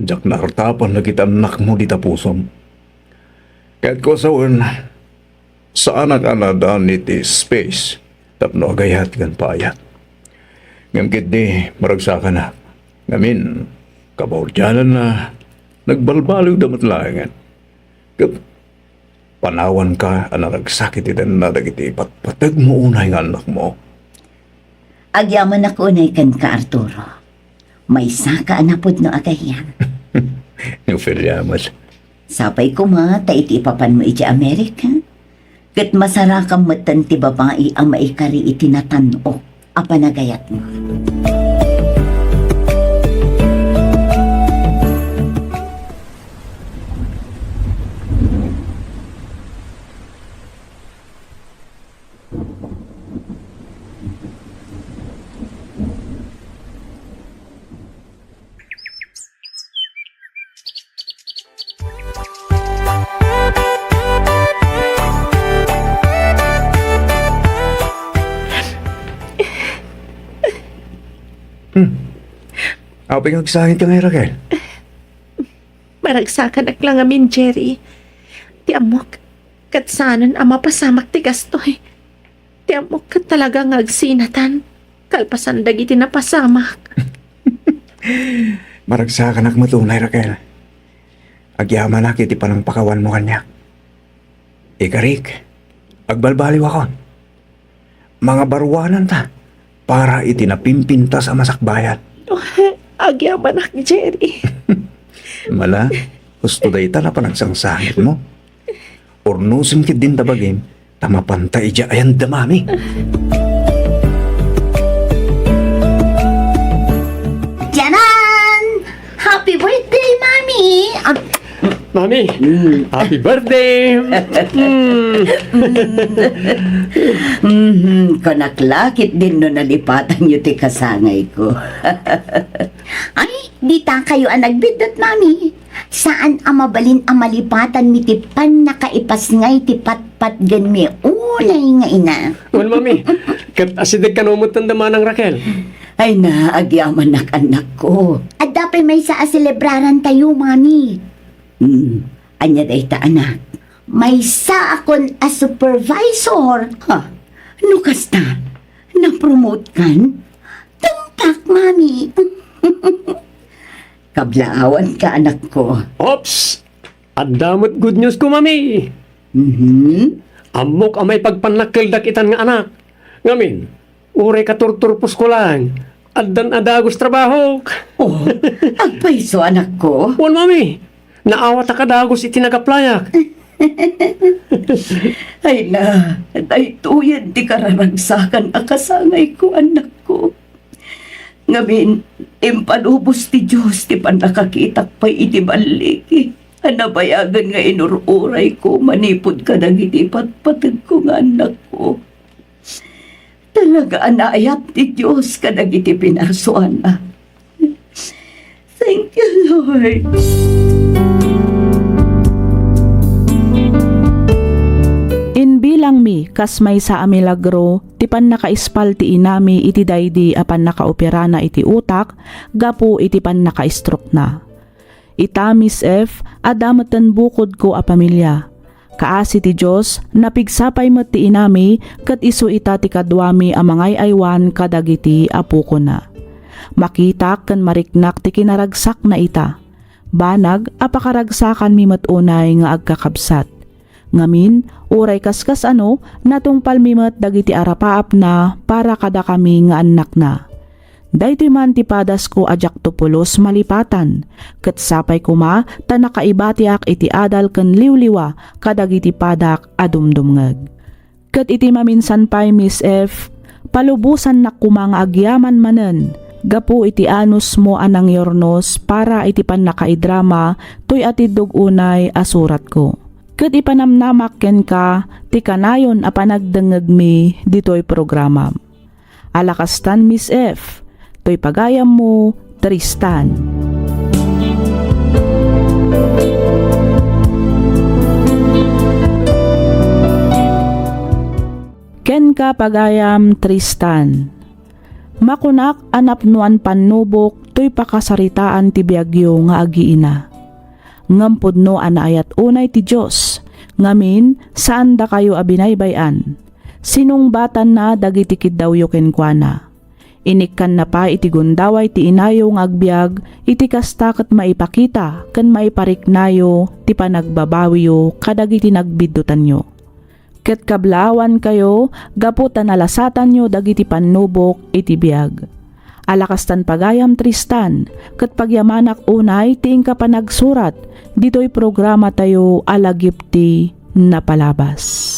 diak naartapan dagiti annakmo dita pusom. Kayatko a sawen, saanak a nadan iti space tapno agayat ken paayat. Ngem ketdi, maragsakanak. Ngamin, kabauddiananna, nagbalbaliwda met laengen. Ket panawanka a naragsak iti denna dagiti patpategmo unay nga annakmo. Agyamanak unay kenka, Arturo. Maysaka a napudno a gayyem. Ni Ofelia met. Sapay koma ta iti ipapanmo idiay Amerika, ket masarakam metten ti babai a maikari iti natan-ok a panagayatmo. Hmm. Apay nga agsangit ka ngay, Raquel? Maragsakanak la ngamin, Jerry. Ti ammok, ket saanen a mapasamak ti kastoy. Ti ammok ket talaga nga agsinatan. kalpasan dagiti napasamak. Maragsakanak met unay, Raquel. Agyamanak iti panangpakawanmo kaniak. Ikarik, agbalbaliwakon. Mangabaruananta para iti napimpintas a masakbayan. Agyamanak, Jerry. Mala, husto dayta a panagsangsangitmo. Urnosem ketdin ta bagim, ta mapanta idiay ayan da Mami. Tiyanan! Happy birthday, Mami! Ah, Mami, Mm. Happy birthday! Mm. Mhm, kunak la ketdin no nalipatanyo ti kasangayko. Ay, dita kayo a nagbiddut, Mami. Saan a mabalin a malipatanmi ti pannakaipasngay ti patpatgenmi unay nga ina. Wen, Mami, ket asideg kano met da Manang Raquel? Ay na, agyamanak, annakko. Adda pay maysa a selebrarantayo, Mami. Hmm, ania dayta, anak? Maysaakon a supervisor. Ha? No kasta, napromote kan? Tumpak, Mami. Kablaawanka, anakko. Ops! Adda met good news ko, Mami. Mhm. Ammok a maipagpannakkeldak itan nga anak. Ngamin, uray katurturposko laeng, addan a dagus trabahok. Oh, agpayso, anakko. Wen, Mami, naawatak a dagus iti nag-applyak. Ay na, daytoyen ti kararagsakan a kasangayko, anakko. Ngamin, impalubos ti Dios ti pannakakitak pay iti balligi a nabayagen nga inur-urayko manipud kadagiti patpategko nga annakko. Talaga a naayat ti Dios kadagiti pinarsuana. Thank you, Lord. Inbilangmi kas maysa a milagro ti pannakaispal ti inami iti daydi a pannakaoperana iti utak gapu iti pannaka-stroke-na. Ita, Miss F, adda metten bukodko a pamilia. Kaasi ti Dios, napigsa pay met ti inami ket isu ita ti kaduami a mangay-aywan kadagiti apokona. Makitak ken mariknak ti kinaragsakna ita. Banag a pakaragsakanmi met unay nga agkakabsat. Ngamin, uray kaskas-ano, natungpalmi met dagiti arapaapna para kadakami nga annakna. Daytoy man ti padasko a diakto pulos malipatan, ket sapay koma ta nakaibatiak iti adal ken liwliwa kadagiti padak a dumdumngeg. Ket iti maminsan pay, Miss F, palubosannak koma nga agyaman manen gapu iti anusmo a nangyurnos para iti pannakaidrama toy atiddog unay a suratko. Ket ipanamnamak kenka ti kanayon a panagdengngegmi ditoy programam. Ala kastan, Miss F, toy pagayammo, Tristan. Kenka, pagayam Tristan, makunak a napnoan pannubok toy pakasaritaan ti biagyo nga agiina. Ngem pudno a naayat unay ti Dios, ngamin, saandakayo a binaybay-an. Sinungbatanna dagiti kiddawyo kenkuana. Inikkanna pay iti gundaway ti inayo nga agbiag, iti kasta ket maipakita ken maipariknayo ti panagbabawiyo kadagiti nagbiddutanyo. Ket kablaawankayo gapu ta nalasatanyo dagiti pannubok iti biag. Ala kastan, pagayam Tristan, ket pagyamanak unay ti inka panagsurat ditoy programatayo a Lagip ti Napalabas.